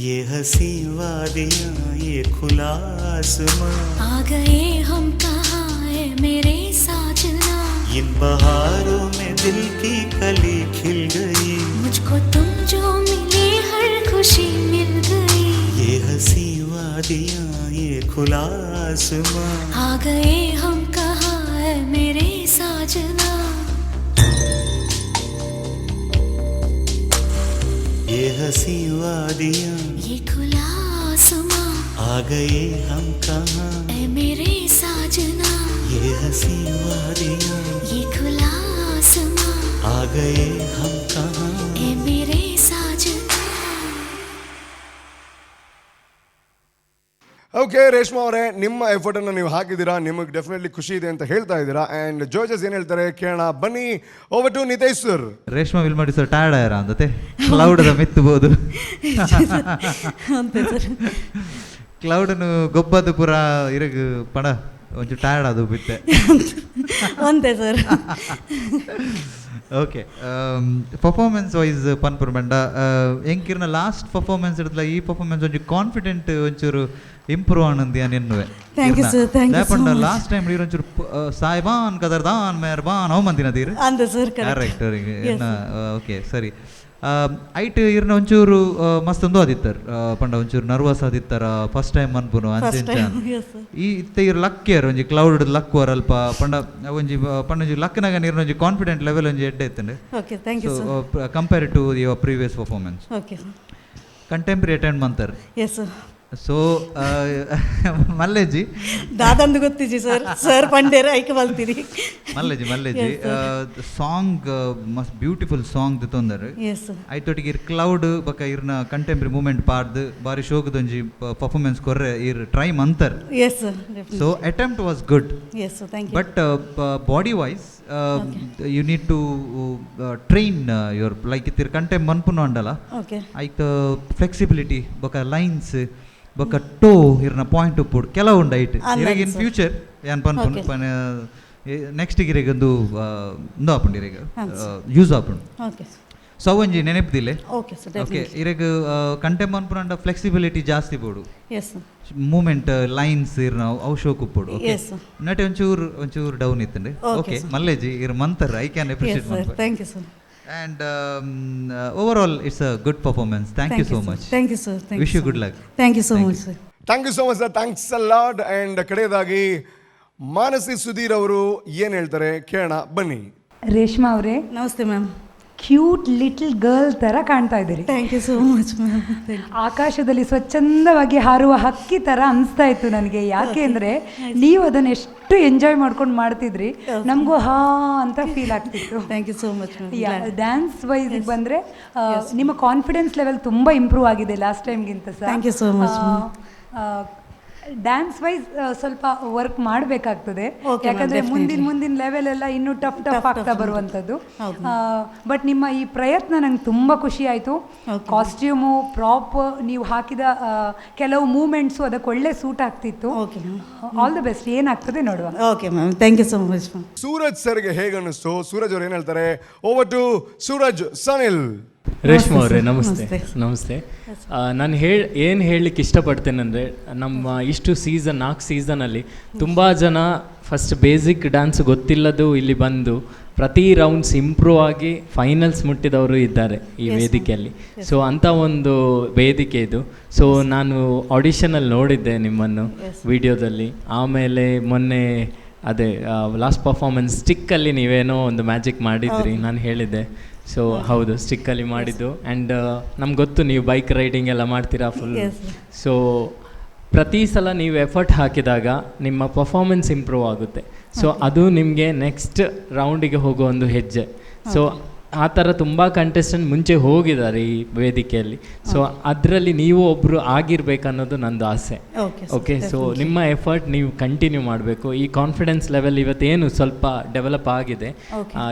ये हंसी वादियाँ ये खुला आसमां, आ गए हम कहाँ है मेरे साजना। इन बहारों में दिल की कली खिल गई, मुझको तुम जो मिले हर खुशी मिल गई। ये हंसी वादियाँ ये खुला आसमां, आ गए हम कहाँ है मेरे साजना। ये हंसी वादियाँ ये खुला आसमां, आ गए हम कहाँ ऐ मेरे साजना। ये हंसी वादियाँ ये खुला आसमां, आ गए हम कहाँ ऐ मेरे साजना। ಓಕೆ ರೇಷ್ಮಾ ಅವರೇ, ನಿಮ್ಮ ಎಫರ್ಟನ್ನು ನೀವು ಹಾಕಿದ್ದೀರಾ, ನಿಮಗೆ ಡೆಫಿನೆಟ್ಲಿ ಖುಷಿ ಇದೆ ಅಂತ ಹೇಳ್ತಾ ಇದ್ದೀರಾ. ಆ್ಯಂಡ್ ಜಡ್ಜಸ್ ಏನು ಹೇಳ್ತಾರೆ ಕೇಳೋಣ ಬನ್ನಿ. Over to Nitesh sir. Reshma will sir tired ಆಯರ ಅಂದತೆ ಕ್ಲೌಡ್ದ ಮಿತ್ತಬಹುದು. ಅಂತೆ ಸರ್. ಕ್ಲೌಡನು ಗೊಬ್ಬದು ಪೂರ ಇರಗ್ ಪಣ ಒಂಚೂರು ಟಯರ್ಡ್ ಅದು ಬಿತ್ತೆ. ಅಂತೆ ಸರ್. ಓಕೆ, ಪರ್ಫಾರ್ಮೆನ್ಸ್ ವೈಸ್ ಪನ್ಪುರ್ ಬಂಡ ಎಂಕಿರ್ನ ಲಾಸ್ಟ್ ಪರ್ಫಾರ್ಮೆನ್ಸ್ ಇಡ್ತಲ್ಲ, ಈ ಪರ್ಫಾರ್ಮೆನ್ಸ್ ಒಂಚೂರು ಕಾನ್ಫಿಡೆಂಟ್ ಒಂಚೂರು ಇಂಪ್ರೂವ್ ಆನಂದ್ ಎನ್ನುವೆ. Thank you sir, thank you so much. Last time ಒಂಚೂರು ಸಾಯ್ಬಾನ್ ಕದರ್ದಾನ್ ಮೇರ್ಬಾನ್ ಅವ್ ಮಂದಿನ ತೀರ್. ಅಂದೆ ಸರ್, ಕರೆಕ್ಟ್. ಕರೆಕ್ಟ್. ಓಕೆ ಸರಿ. ಐಟ್ ಇರ್ನ ಒಂಚೂರು ಮಸ್ತ್ ಒಂದು ಆದಿತ್ತರ್ ಪಂಡ ಒಂಚೂರು ನರ್ವಸ್ ಆದಿತ್ತರ ಫಸ್ಟ್ ಟೈಮ್ ಅನ್ಪುನು ಅಂಚೆ. ಈ ಇತ್ತೆ ಇರ್ ಲಕ್ ಒಂಜಿ ಕ್ಲೌಡ್ ಲಕ್ ವರ್ ಅಲ್ಪ ಪಂಡ ಒಂಜಿ ಪಂಡ ಒಂಜಿ ಲಕ್ನಾಗ ನೀರ್ನ ಒಂಜಿ ಕಾನ್ಫಿಡೆಂಟ್ ಲೆವೆಲ್ ಒಂಜಿ ಎಡ್ಡೆ ಇತ್ತಂಡೆ. Okay, thank you sir. Compare to your previous performance. Okay sir. Contemporary attend ಮಂತರ್. Yes sir. So ಮಲ್ಲೇಜಿ ದಾದಂದು ಗೊತ್ತಿಜಿ ಸರ್, ಸರ್ ಪಂಡೇರ ಐಕೆ ಬಲ್ತೀರಿ. ಮಲ್ಲೇಜಿ ಮಲ್ಲೇಜಿ ಸಾಂಗ್ ಮಸ್ತ್ ಬ್ಯೂಟಿಫುಲ್ ಸಾಂಗ್ ತೊಂದರೆ. Yes sir. ಐತೊಟ್ಟಿಗೆ ಇರ್ ಕ್ಲೌಡ್ ಬಕ ಇರ್ನ ಕಂಟೆಂಪ್ರರಿ ಮೂವ್ಮೆಂಟ್ ಪಾಡ್ದು ಬಾರಿ ಶೋಕದೊಂಜಿ ಪರ್ಫಾರ್ಮೆನ್ಸ್ ಕೊರ್ರೆ ಇರ್ try Mantar. Yes sir. So attempt was good. Yes sir, thank you. But body wise you need to train your like ಇತ್ತಿರ್ ಕಂಟೆಂಪ್ ಮನ್ಪುನ ಅಂಡಲ. ಓಕೆ. ಐಕ್ ಫ್ಲೆಕ್ಸಿಬಿಲಿಟಿ ಬಕ ಲೈನ್ಸ್ ಬೊಕ್ಕ ಟೋ ಇರ್ನ ಪಾಯಿಂಟ್ ಉಪ್ಪುಡು ಕೆಲವು ಉಂಡು ಐಟ್ ಇರೆಗ್ ಇನ್ ಫ್ಯೂಚರ್ ಯಾನ್ ಪನ್ಪುನು ಪನ ನೆಕ್ಸ್ಟ್ ಇರೆಗ್ ಒಂದು ಉಂದು ಆಪುಂಡು ಇರೆಗ್ ಯೂಸ್ ಆಪುಂಡು. ಓಕೆ. ಸೊ ಒಂಜಿ ನೆನಪುದಿಲ್ಲೆ. Okay sir. Okay, ಇರೆಗ್ ಕಂಟೆಂಪ್ ಮನ್ಪುನಂಡ ಫ್ಲೆಕ್ಸಿಬಿಲಿಟಿ ಜಾಸ್ತಿ ಬೋಡು. S sir. Movement lines ಇರ್ನ ಅವು ಶೋಕ್ ಉಪ್ಪುಡು. ಓಕೆ, ನಟೆ ಒಂಚೂರು ಒಂಚೂರು ಡೌನ್ ಇತ್ತಂಡೆ. ಓಕೆ ಮಲ್ಲೇಜಿ ಇರ್ Mantar I can appreciate sir. Thank you sir. And overall, it's a good performance. Thank you so much. Thank you, sir. Thank Wish you good luck. Thank you so much, sir. Thank you so much, sir. Thanks a lot. And ಕಡೆಯದಾಗಿ ಮಾನಸಿ ಸುಧೀರ್ ಅವರು ಏನು ಹೇಳ್ತಾರೆ ಕೇಳೋಣ ಬನ್ನಿ. ರೇಷ್ಮಾ ಅವರೇ namaste ma'am. Cute little girl ಥರ ಕಾಣ್ತಾ ಇದ್ದೀರಿ. Thank you so much, ma'am. ಆಕಾಶದಲ್ಲಿ ಸ್ವಚ್ಛಂದವಾಗಿ ಹಾರುವ ಹಕ್ಕಿ ಥರ ಅನಿಸ್ತಾ ಇತ್ತು ನನಗೆ. ಯಾಕೆ ಅಂದರೆ ನೀವು ಅದನ್ನು ಎಷ್ಟು ಎಂಜಾಯ್ ಮಾಡ್ಕೊಂಡು ಮಾಡ್ತಿದ್ರಿ, ನಮಗೂ ಹಾ ಅಂತ ಫೀಲ್ ಆಗ್ತಿತ್ತು. Thank you so much, ma'am. Dance wise ಬಂದರೆ ನಿಮ್ಮ ಕಾನ್ಫಿಡೆನ್ಸ್ ಲೆವೆಲ್ ತುಂಬ ಇಂಪ್ರೂವ್ ಆಗಿದೆ ಲಾಸ್ಟ್ ಟೈಮ್ಗಿಂತ ಸಹ. Thank you so much, ma'am. Dance wise ಸ್ವಲ್ಪ ವರ್ಕ್ ಮಾಡಬೇಕಾಗ್ತದೆ, Okay, ma'am, ಯಾಕಂದ್ರೆ definitely. ಮುಂದಿನ ಮುಂದಿನ ಲೆವೆಲ್ ಎಲ್ಲ ಇನ್ನೂ ಟಫ್ ಟಫ್ Tough, ಆಗ್ತಾ tough ಬರುವಂಥದ್ದು. ಹೌದು. ಬಟ್ ನಿಮ್ಮ ಈ ಪ್ರಯತ್ನ ನಂಗೆ ತುಂಬ ಖುಷಿ ಆಯಿತು. ಕಾಸ್ಟ್ಯೂಮು, ಪ್ರಾಪ್, ನೀವು ಹಾಕಿದ ಕೆಲವು ಮೂಮೆಂಟ್ಸು ಅದಕ್ಕೆ ಒಳ್ಳೆ ಸೂಟ್ ಆಗ್ತಿತ್ತು. ಆಲ್ the best, ಏನಾಗ್ತದೆ ನೋಡುವ. Okay ma'am, thank you so much, ma'am. Suraj ಸರ್ಗೆ ಹೇಗೆ ಅನ್ನಿಸ್ತು? ಸೂರಜ್ ಅವ್ರು ಏನು ಹೇಳ್ತಾರೆ? Over to Suraj Sanil. Reshma ಅವರೇ, ನಮಸ್ತೆ, ನಮಸ್ತೆ. ನಾನು ಏನು ಹೇಳಲಿಕ್ಕೆ ಇಷ್ಟಪಡ್ತೇನೆಂದರೆ, ನಮ್ಮ ಇಷ್ಟು ಸೀಸನ್, 4 ಸೀಸನಲ್ಲಿ ತುಂಬ ಜನ ಫಸ್ಟ್ ಬೇಸಿಕ್ ಡ್ಯಾನ್ಸ್ ಗೊತ್ತಿಲ್ಲದು ಇಲ್ಲಿ ಬಂದು ಪ್ರತಿ ರೌಂಡ್ಸ್ ಇಂಪ್ರೂವ್ ಆಗಿ ಫೈನಲ್ಸ್ ಮುಟ್ಟಿದವರು ಇದ್ದಾರೆ ಈ ವೇದಿಕೆಯಲ್ಲಿ. ಸೊ ಅಂಥ ಒಂದು ವೇದಿಕೆ ಇದು. ಸೊ ನಾನು ಆಡಿಷನಲ್ಲಿ ನೋಡಿದ್ದೆ ನಿಮ್ಮನ್ನು ವಿಡಿಯೋದಲ್ಲಿ. ಆಮೇಲೆ ಮೊನ್ನೆ ಅದೇ ಲಾಸ್ಟ್ ಪರ್ಫಾರ್ಮೆನ್ಸ್ ಸ್ಟಿಕ್ಕಲ್ಲಿ ನೀವೇನೋ ಒಂದು ಮ್ಯಾಜಿಕ್ ಮಾಡಿದ್ರಿ, ನಾನು ಹೇಳಿದ್ದೆ. ಸೊ ಹೌದು, ಸ್ಟಿಕ್ಕಲ್ಲಿ ಮಾಡಿದ್ದು. ಆ್ಯಂಡ್ ನಮ್ಗೆ ಗೊತ್ತು ನೀವು ಬೈಕ್ ರೈಡಿಂಗ್ ಎಲ್ಲ ಮಾಡ್ತೀರಾ ಫುಲ್. ಸೊ ಪ್ರತಿ ಸಲ ನೀವು ಎಫರ್ಟ್ ಹಾಕಿದಾಗ ನಿಮ್ಮ ಪರ್ಫಾರ್ಮೆನ್ಸ್ ಇಂಪ್ರೂವ್ ಆಗುತ್ತೆ. ಸೊ ಅದು ನಿಮಗೆ ನೆಕ್ಸ್ಟ್ ರೌಂಡಿಗೆ ಹೋಗೋ ಒಂದು ಹೆಜ್ಜೆ. ಸೊ ಆ ಥರ ತುಂಬ ಕಂಟೆಸ್ಟೆಂಟ್ ಮುಂಚೆ ಹೋಗಿದ್ದಾರೆ ಈ ವೇದಿಕೆಯಲ್ಲಿ. ಸೊ ಅದರಲ್ಲಿ ನೀವು ಒಬ್ಬರು ಆಗಿರ್ಬೇಕನ್ನೋದು ನಂದು ಆಸೆ. ಓಕೆ, ಸೊ ನಿಮ್ಮ ಎಫರ್ಟ್ ನೀವು ಕಂಟಿನ್ಯೂ ಮಾಡಬೇಕು. ಈ ಕಾನ್ಫಿಡೆನ್ಸ್ ಲೆವೆಲ್ ಇವತ್ತೇನು ಸ್ವಲ್ಪ ಡೆವಲಪ್ ಆಗಿದೆ.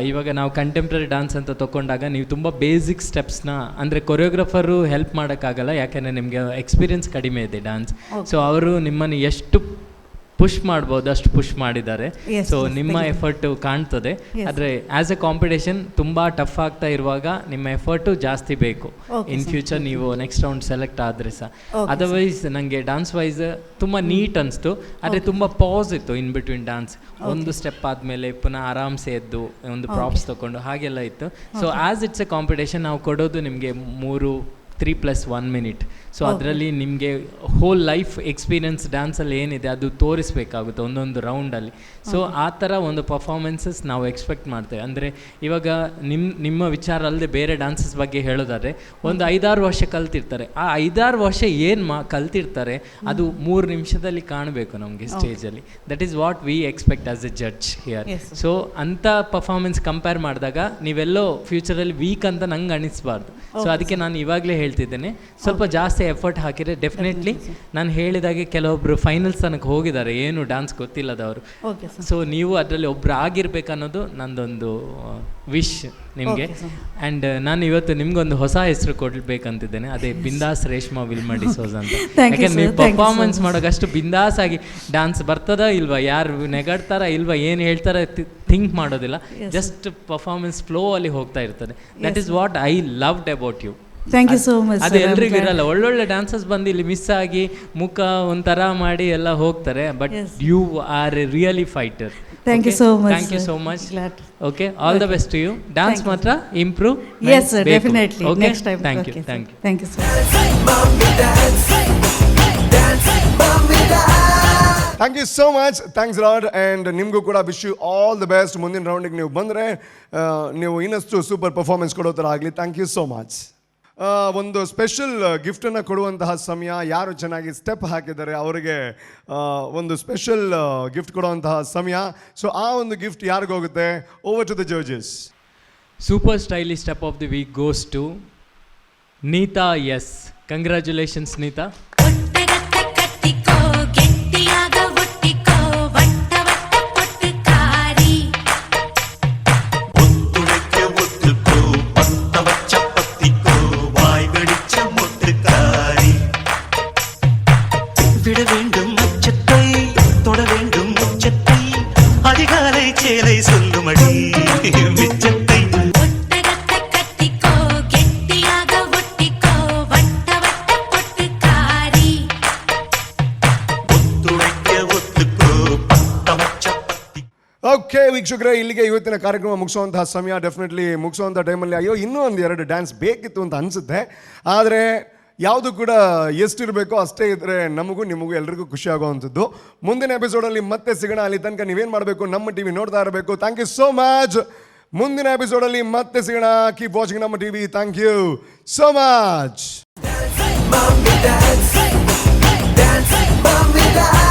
ಇವಾಗ ನಾವು ಕಂಟೆಂಪ್ರರಿ ಡಾನ್ಸ್ ಅಂತ ತೊಗೊಂಡಾಗ ನೀವು ತುಂಬ ಬೇಸಿಕ್ ಸ್ಟೆಪ್ಸ್ನ, ಅಂದರೆ ಕೊರಿಯೋಗ್ರಫರು ಹೆಲ್ಪ್ ಮಾಡೋಕ್ಕಾಗಲ್ಲ, ಯಾಕೆಂದರೆ ನಿಮಗೆ ಎಕ್ಸ್ಪೀರಿಯನ್ಸ್ ಕಡಿಮೆ ಇದೆ ಡ್ಯಾನ್ಸ್. ಸೊ ಅವರು ನಿಮ್ಮನ್ನು ಎಷ್ಟು ಪುಷ್ ಮಾಡ್ಬೋದು ಅಷ್ಟು ಪುಷ್ ಮಾಡಿದ್ದಾರೆ. ಸೊ ನಿಮ್ಮ ಎಫರ್ಟು ಕಾಣ್ತದೆ. ಆದರೆ ಆ್ಯಸ್ ಎ ಕಾಂಪಿಟೇಷನ್ ತುಂಬ ಟಫ್ ಆಗ್ತಾ ಇರುವಾಗ ನಿಮ್ಮ ಎಫರ್ಟು ಜಾಸ್ತಿ ಬೇಕು. ಇನ್ ಫ್ಯೂಚರ್ ನೀವು ನೆಕ್ಸ್ಟ್ ರೌಂಡ್ ಸೆಲೆಕ್ಟ್ ಆದರೆ ಸಹ. ಅದರ್ವೈಸ್ ನನಗೆ ಡಾನ್ಸ್ ವೈಸ್ ತುಂಬ ನೀಟ್ ಅನಿಸ್ತು. ಆದರೆ ತುಂಬ ಪಾಸ್ ಇತ್ತು ಇನ್ ಬಿಟ್ವೀನ್ ಡಾನ್ಸ್. ಒಂದು ಸ್ಟೆಪ್ ಆದಮೇಲೆ ಪುನಃ ಆರಾಮ್ಸೆ ಎದ್ದು ಒಂದು ಪ್ರಾಪ್ಸ್ ತೊಗೊಂಡು ಹಾಗೆಲ್ಲ ಇತ್ತು. So as it's a competition ನಾವು ಕೊಡೋದು ನಿಮಗೆ 3 + 1 ಮಿನಿಟ್. ಸೊ ಅದರಲ್ಲಿ ನಿಮಗೆ ಹೋಲ್ ಲೈಫ್ ಎಕ್ಸ್ಪೀರಿಯನ್ಸ್ ಡ್ಯಾನ್ಸಲ್ಲಿ ಏನಿದೆ ಅದು ತೋರಿಸ್ಬೇಕಾಗುತ್ತೆ ಒಂದೊಂದು ರೌಂಡಲ್ಲಿ. ಸೊ ಆ ಥರ ಒಂದು ಪರ್ಫಾರ್ಮೆನ್ಸಸ್ ನಾವು ಎಕ್ಸ್ಪೆಕ್ಟ್ ಮಾಡ್ತೇವೆ. ಅಂದರೆ ಇವಾಗ ನಿಮ್ಮ ವಿಚಾರ ಅಲ್ಲದೆ ಬೇರೆ ಡ್ಯಾನ್ಸಸ್ ಬಗ್ಗೆ ಹೇಳೋದಾದರೆ, ಒಂದು 5-6 ವರ್ಷ ಕಲ್ತಿರ್ತಾರೆ. ಆ 5-6 ವರ್ಷ ಏನು ಕಲ್ತಿರ್ತಾರೆ ಅದು 3 ನಿಮಿಷದಲ್ಲಿ ಕಾಣಬೇಕು ನಮಗೆ ಸ್ಟೇಜಲ್ಲಿ. That is what we expect as a judge here. So ಅಂಥ ಪರ್ಫಾರ್ಮೆನ್ಸ್ ಕಂಪೇರ್ ಮಾಡಿದಾಗ ನೀವೆಲ್ಲೋ ಫ್ಯೂಚರಲ್ಲಿ ವೀಕ್ ಅಂತ ನಂಗೆ ಅನಿಸ್ಬಾರ್ದು. ಸೊ ಅದಕ್ಕೆ ನಾನು ಇವಾಗಲೇ ಹೇಳ್ತಿದ್ದೇನೆ, ಸ್ವಲ್ಪ ಜಾಸ್ತಿ ಎಫರ್ಟ್ ಹಾಕಿದರೆ ಡೆಫಿನೆಟ್ಲಿ ನಾನು ಹೇಳಿದಾಗೆ ಕೆಲವೊಬ್ರು ಫೈನಲ್ಸ್ ತನಕ ಹೋಗಿದ್ದಾರೆ ಏನು ಡಾನ್ಸ್ ಗೊತ್ತಿಲ್ಲದವರು. ಸೊ ನೀವು ಅದರಲ್ಲಿ ಒಬ್ರು ಆಗಿರ್ಬೇಕನ್ನೋದು ನಂದೊಂದು ವಿಶ್ ನಿಮಗೆ. ಆ್ಯಂಡ್ ನಾನು ಇವತ್ತು ನಿಮ್ಗೊಂದು ಹೊಸ ಹೆಸರು ಕೊಡ್ಬೇಕಂತಿದ್ದೇನೆ, ಅದೇ ಬಿಂದಾಸ್ ರೇಷ್ಮಾ ವಿಲ್ಮಾ ಡಿಸೋಜ್ ಅಂತ. ಯಾಕಂದ್ರೆ ನೀವು ಪರ್ಫಾರ್ಮೆನ್ಸ್ ಮಾಡೋಕೆ ಅಷ್ಟು ಬಿಂದಾಸ್ ಆಗಿ ಡಾನ್ಸ್ ಬರ್ತದಾ ಇಲ್ವಾ, ಯಾರು ನೆಗಾಡ್ತಾರಾ ಇಲ್ವಾ, ಏನು ಹೇಳ್ತಾರ ಥಿಂಕ್ ಮಾಡೋದಿಲ್ಲ, ಜಸ್ಟ್ ಪರ್ಫಾರ್ಮೆನ್ಸ್ ಫ್ಲೋ ಅಲ್ಲಿ ಹೋಗ್ತಾ ಇರ್ತದೆ. That is what I loved about you. Thank you so much. ಅದು ಎಲ್ರಿಗೂ ಇರಲ್ಲ. ಒಳ್ಳೊಳ್ಳೆ ಡ್ಯಾನ್ಸರ್ಸ್ ಬಂದು ಇಲ್ಲಿ ಮಿಸ್ ಆಗಿ ಮುಖ ಒಂಥರ ಮಾಡಿ ಎಲ್ಲ ಹೋಗ್ತಾರೆ, but you are a really fighter. Thank you so much. Thank you so much. Okay, all the best to you. Dance ಮಾತ್ರ improve. Yes sir, definitely. Next time. Thank you, thank you. Thank you sir. Thank you so much, thanks lot. And ನಿಮಗೂ ಕೂಡ wish you all the best. ಮುಂದಿನ ರೌಂಡಿಗೆ ನೀವು ಬಂದರೆ ನೀವು ಇನ್ನಷ್ಟು super performance ಕೊಡೋ ಥರ ಆಗಲಿ. Thank you so much. ಒಂದು ಸ್ಪೆಷಲ್ ಗಿಫ್ಟನ್ನು ಕೊಡುವಂತಹ ಸಮಯ. ಯಾರು ಚೆನ್ನಾಗಿ ಸ್ಟೆಪ್ ಹಾಕಿದ್ದಾರೆ ಅವರಿಗೆ ಒಂದು ಸ್ಪೆಷಲ್ ಗಿಫ್ಟ್ ಕೊಡುವಂತಹ ಸಮಯ. ಸೊ ಆ ಒಂದು gift ಯಾರಿಗೋಗುತ್ತೆ? Over to the judges. Super stylish step of the week goes to Neeta S. Congratulations, Neeta. ಒಟ್ಟಗತ್ತೆ ಕಟ್ಟಿಕೋ, ಗಟ್ಟಿಯಾಗ ಒಟ್ಟಿಕೋ, ವಟ್ಟ ವಟ್ಟ பொட்டுக்காரி. ஒத்துழைக்க ஒத்துக்கோ, பத்த வச்ச பத்திக்கோ, வாய் வெடிச்ச மொட்டுக்காரி. விட வேண்டும் அச்சத்தை, தொட வேண்டும் உச்சத்தை, அதிகாலை சேலை சொல்லுமடி மிச்சத்தை. ஒட்டகத்தை கட்டிக்கோ, கெட்டியாக ஒட்டிக்கோ, வட்ட வட்ட பொட்டுக்காரி. ஒத்துழைக்க ஒத்துக்கோ, பத்த வச்ச ಓಕೆ ವೀಕ್ಷಕರೇ, ಇಲ್ಲಿಗೆ ಇವತ್ತಿನ ಕಾರ್ಯಕ್ರಮ ಮುಗಿಸುವಂತಹ ಸಮಯ. ಡೆಫಿನೆಟ್ಲಿ ಮುಗಿಸುವಂಥ ಟೈಮಲ್ಲಿ ಅಯ್ಯೋ ಇನ್ನೂ ಒಂದು ಎರಡು ಡ್ಯಾನ್ಸ್ ಬೇಕಿತ್ತು ಅಂತ ಅನಿಸುತ್ತೆ. ಆದರೆ ಯಾವುದು ಕೂಡ ಎಷ್ಟಿರಬೇಕೋ ಅಷ್ಟೇ ಇದ್ದರೆ ನಮಗೂ ನಿಮಗೂ ಎಲ್ರಿಗೂ ಖುಷಿ ಆಗುವಂಥದ್ದು. ಮುಂದಿನ ಎಪಿಸೋಡಲ್ಲಿ ಮತ್ತೆ ಸಿಗೋಣ. ಅಲ್ಲಿ ತನಕ ನೀವೇನು ಮಾಡಬೇಕು? ನಮ್ಮ ಟಿವಿ ನೋಡ್ತಾ ಇರಬೇಕು. Thank you so much. ಮುಂದಿನ ಎಪಿಸೋಡಲ್ಲಿ ಮತ್ತೆ ಸಿಗೋಣ. ಕೀಪ್ ವಾಚಿಂಗ್ ನಮ್ಮ TV. Thank you so much. Mommy dance, dance, mommy dance.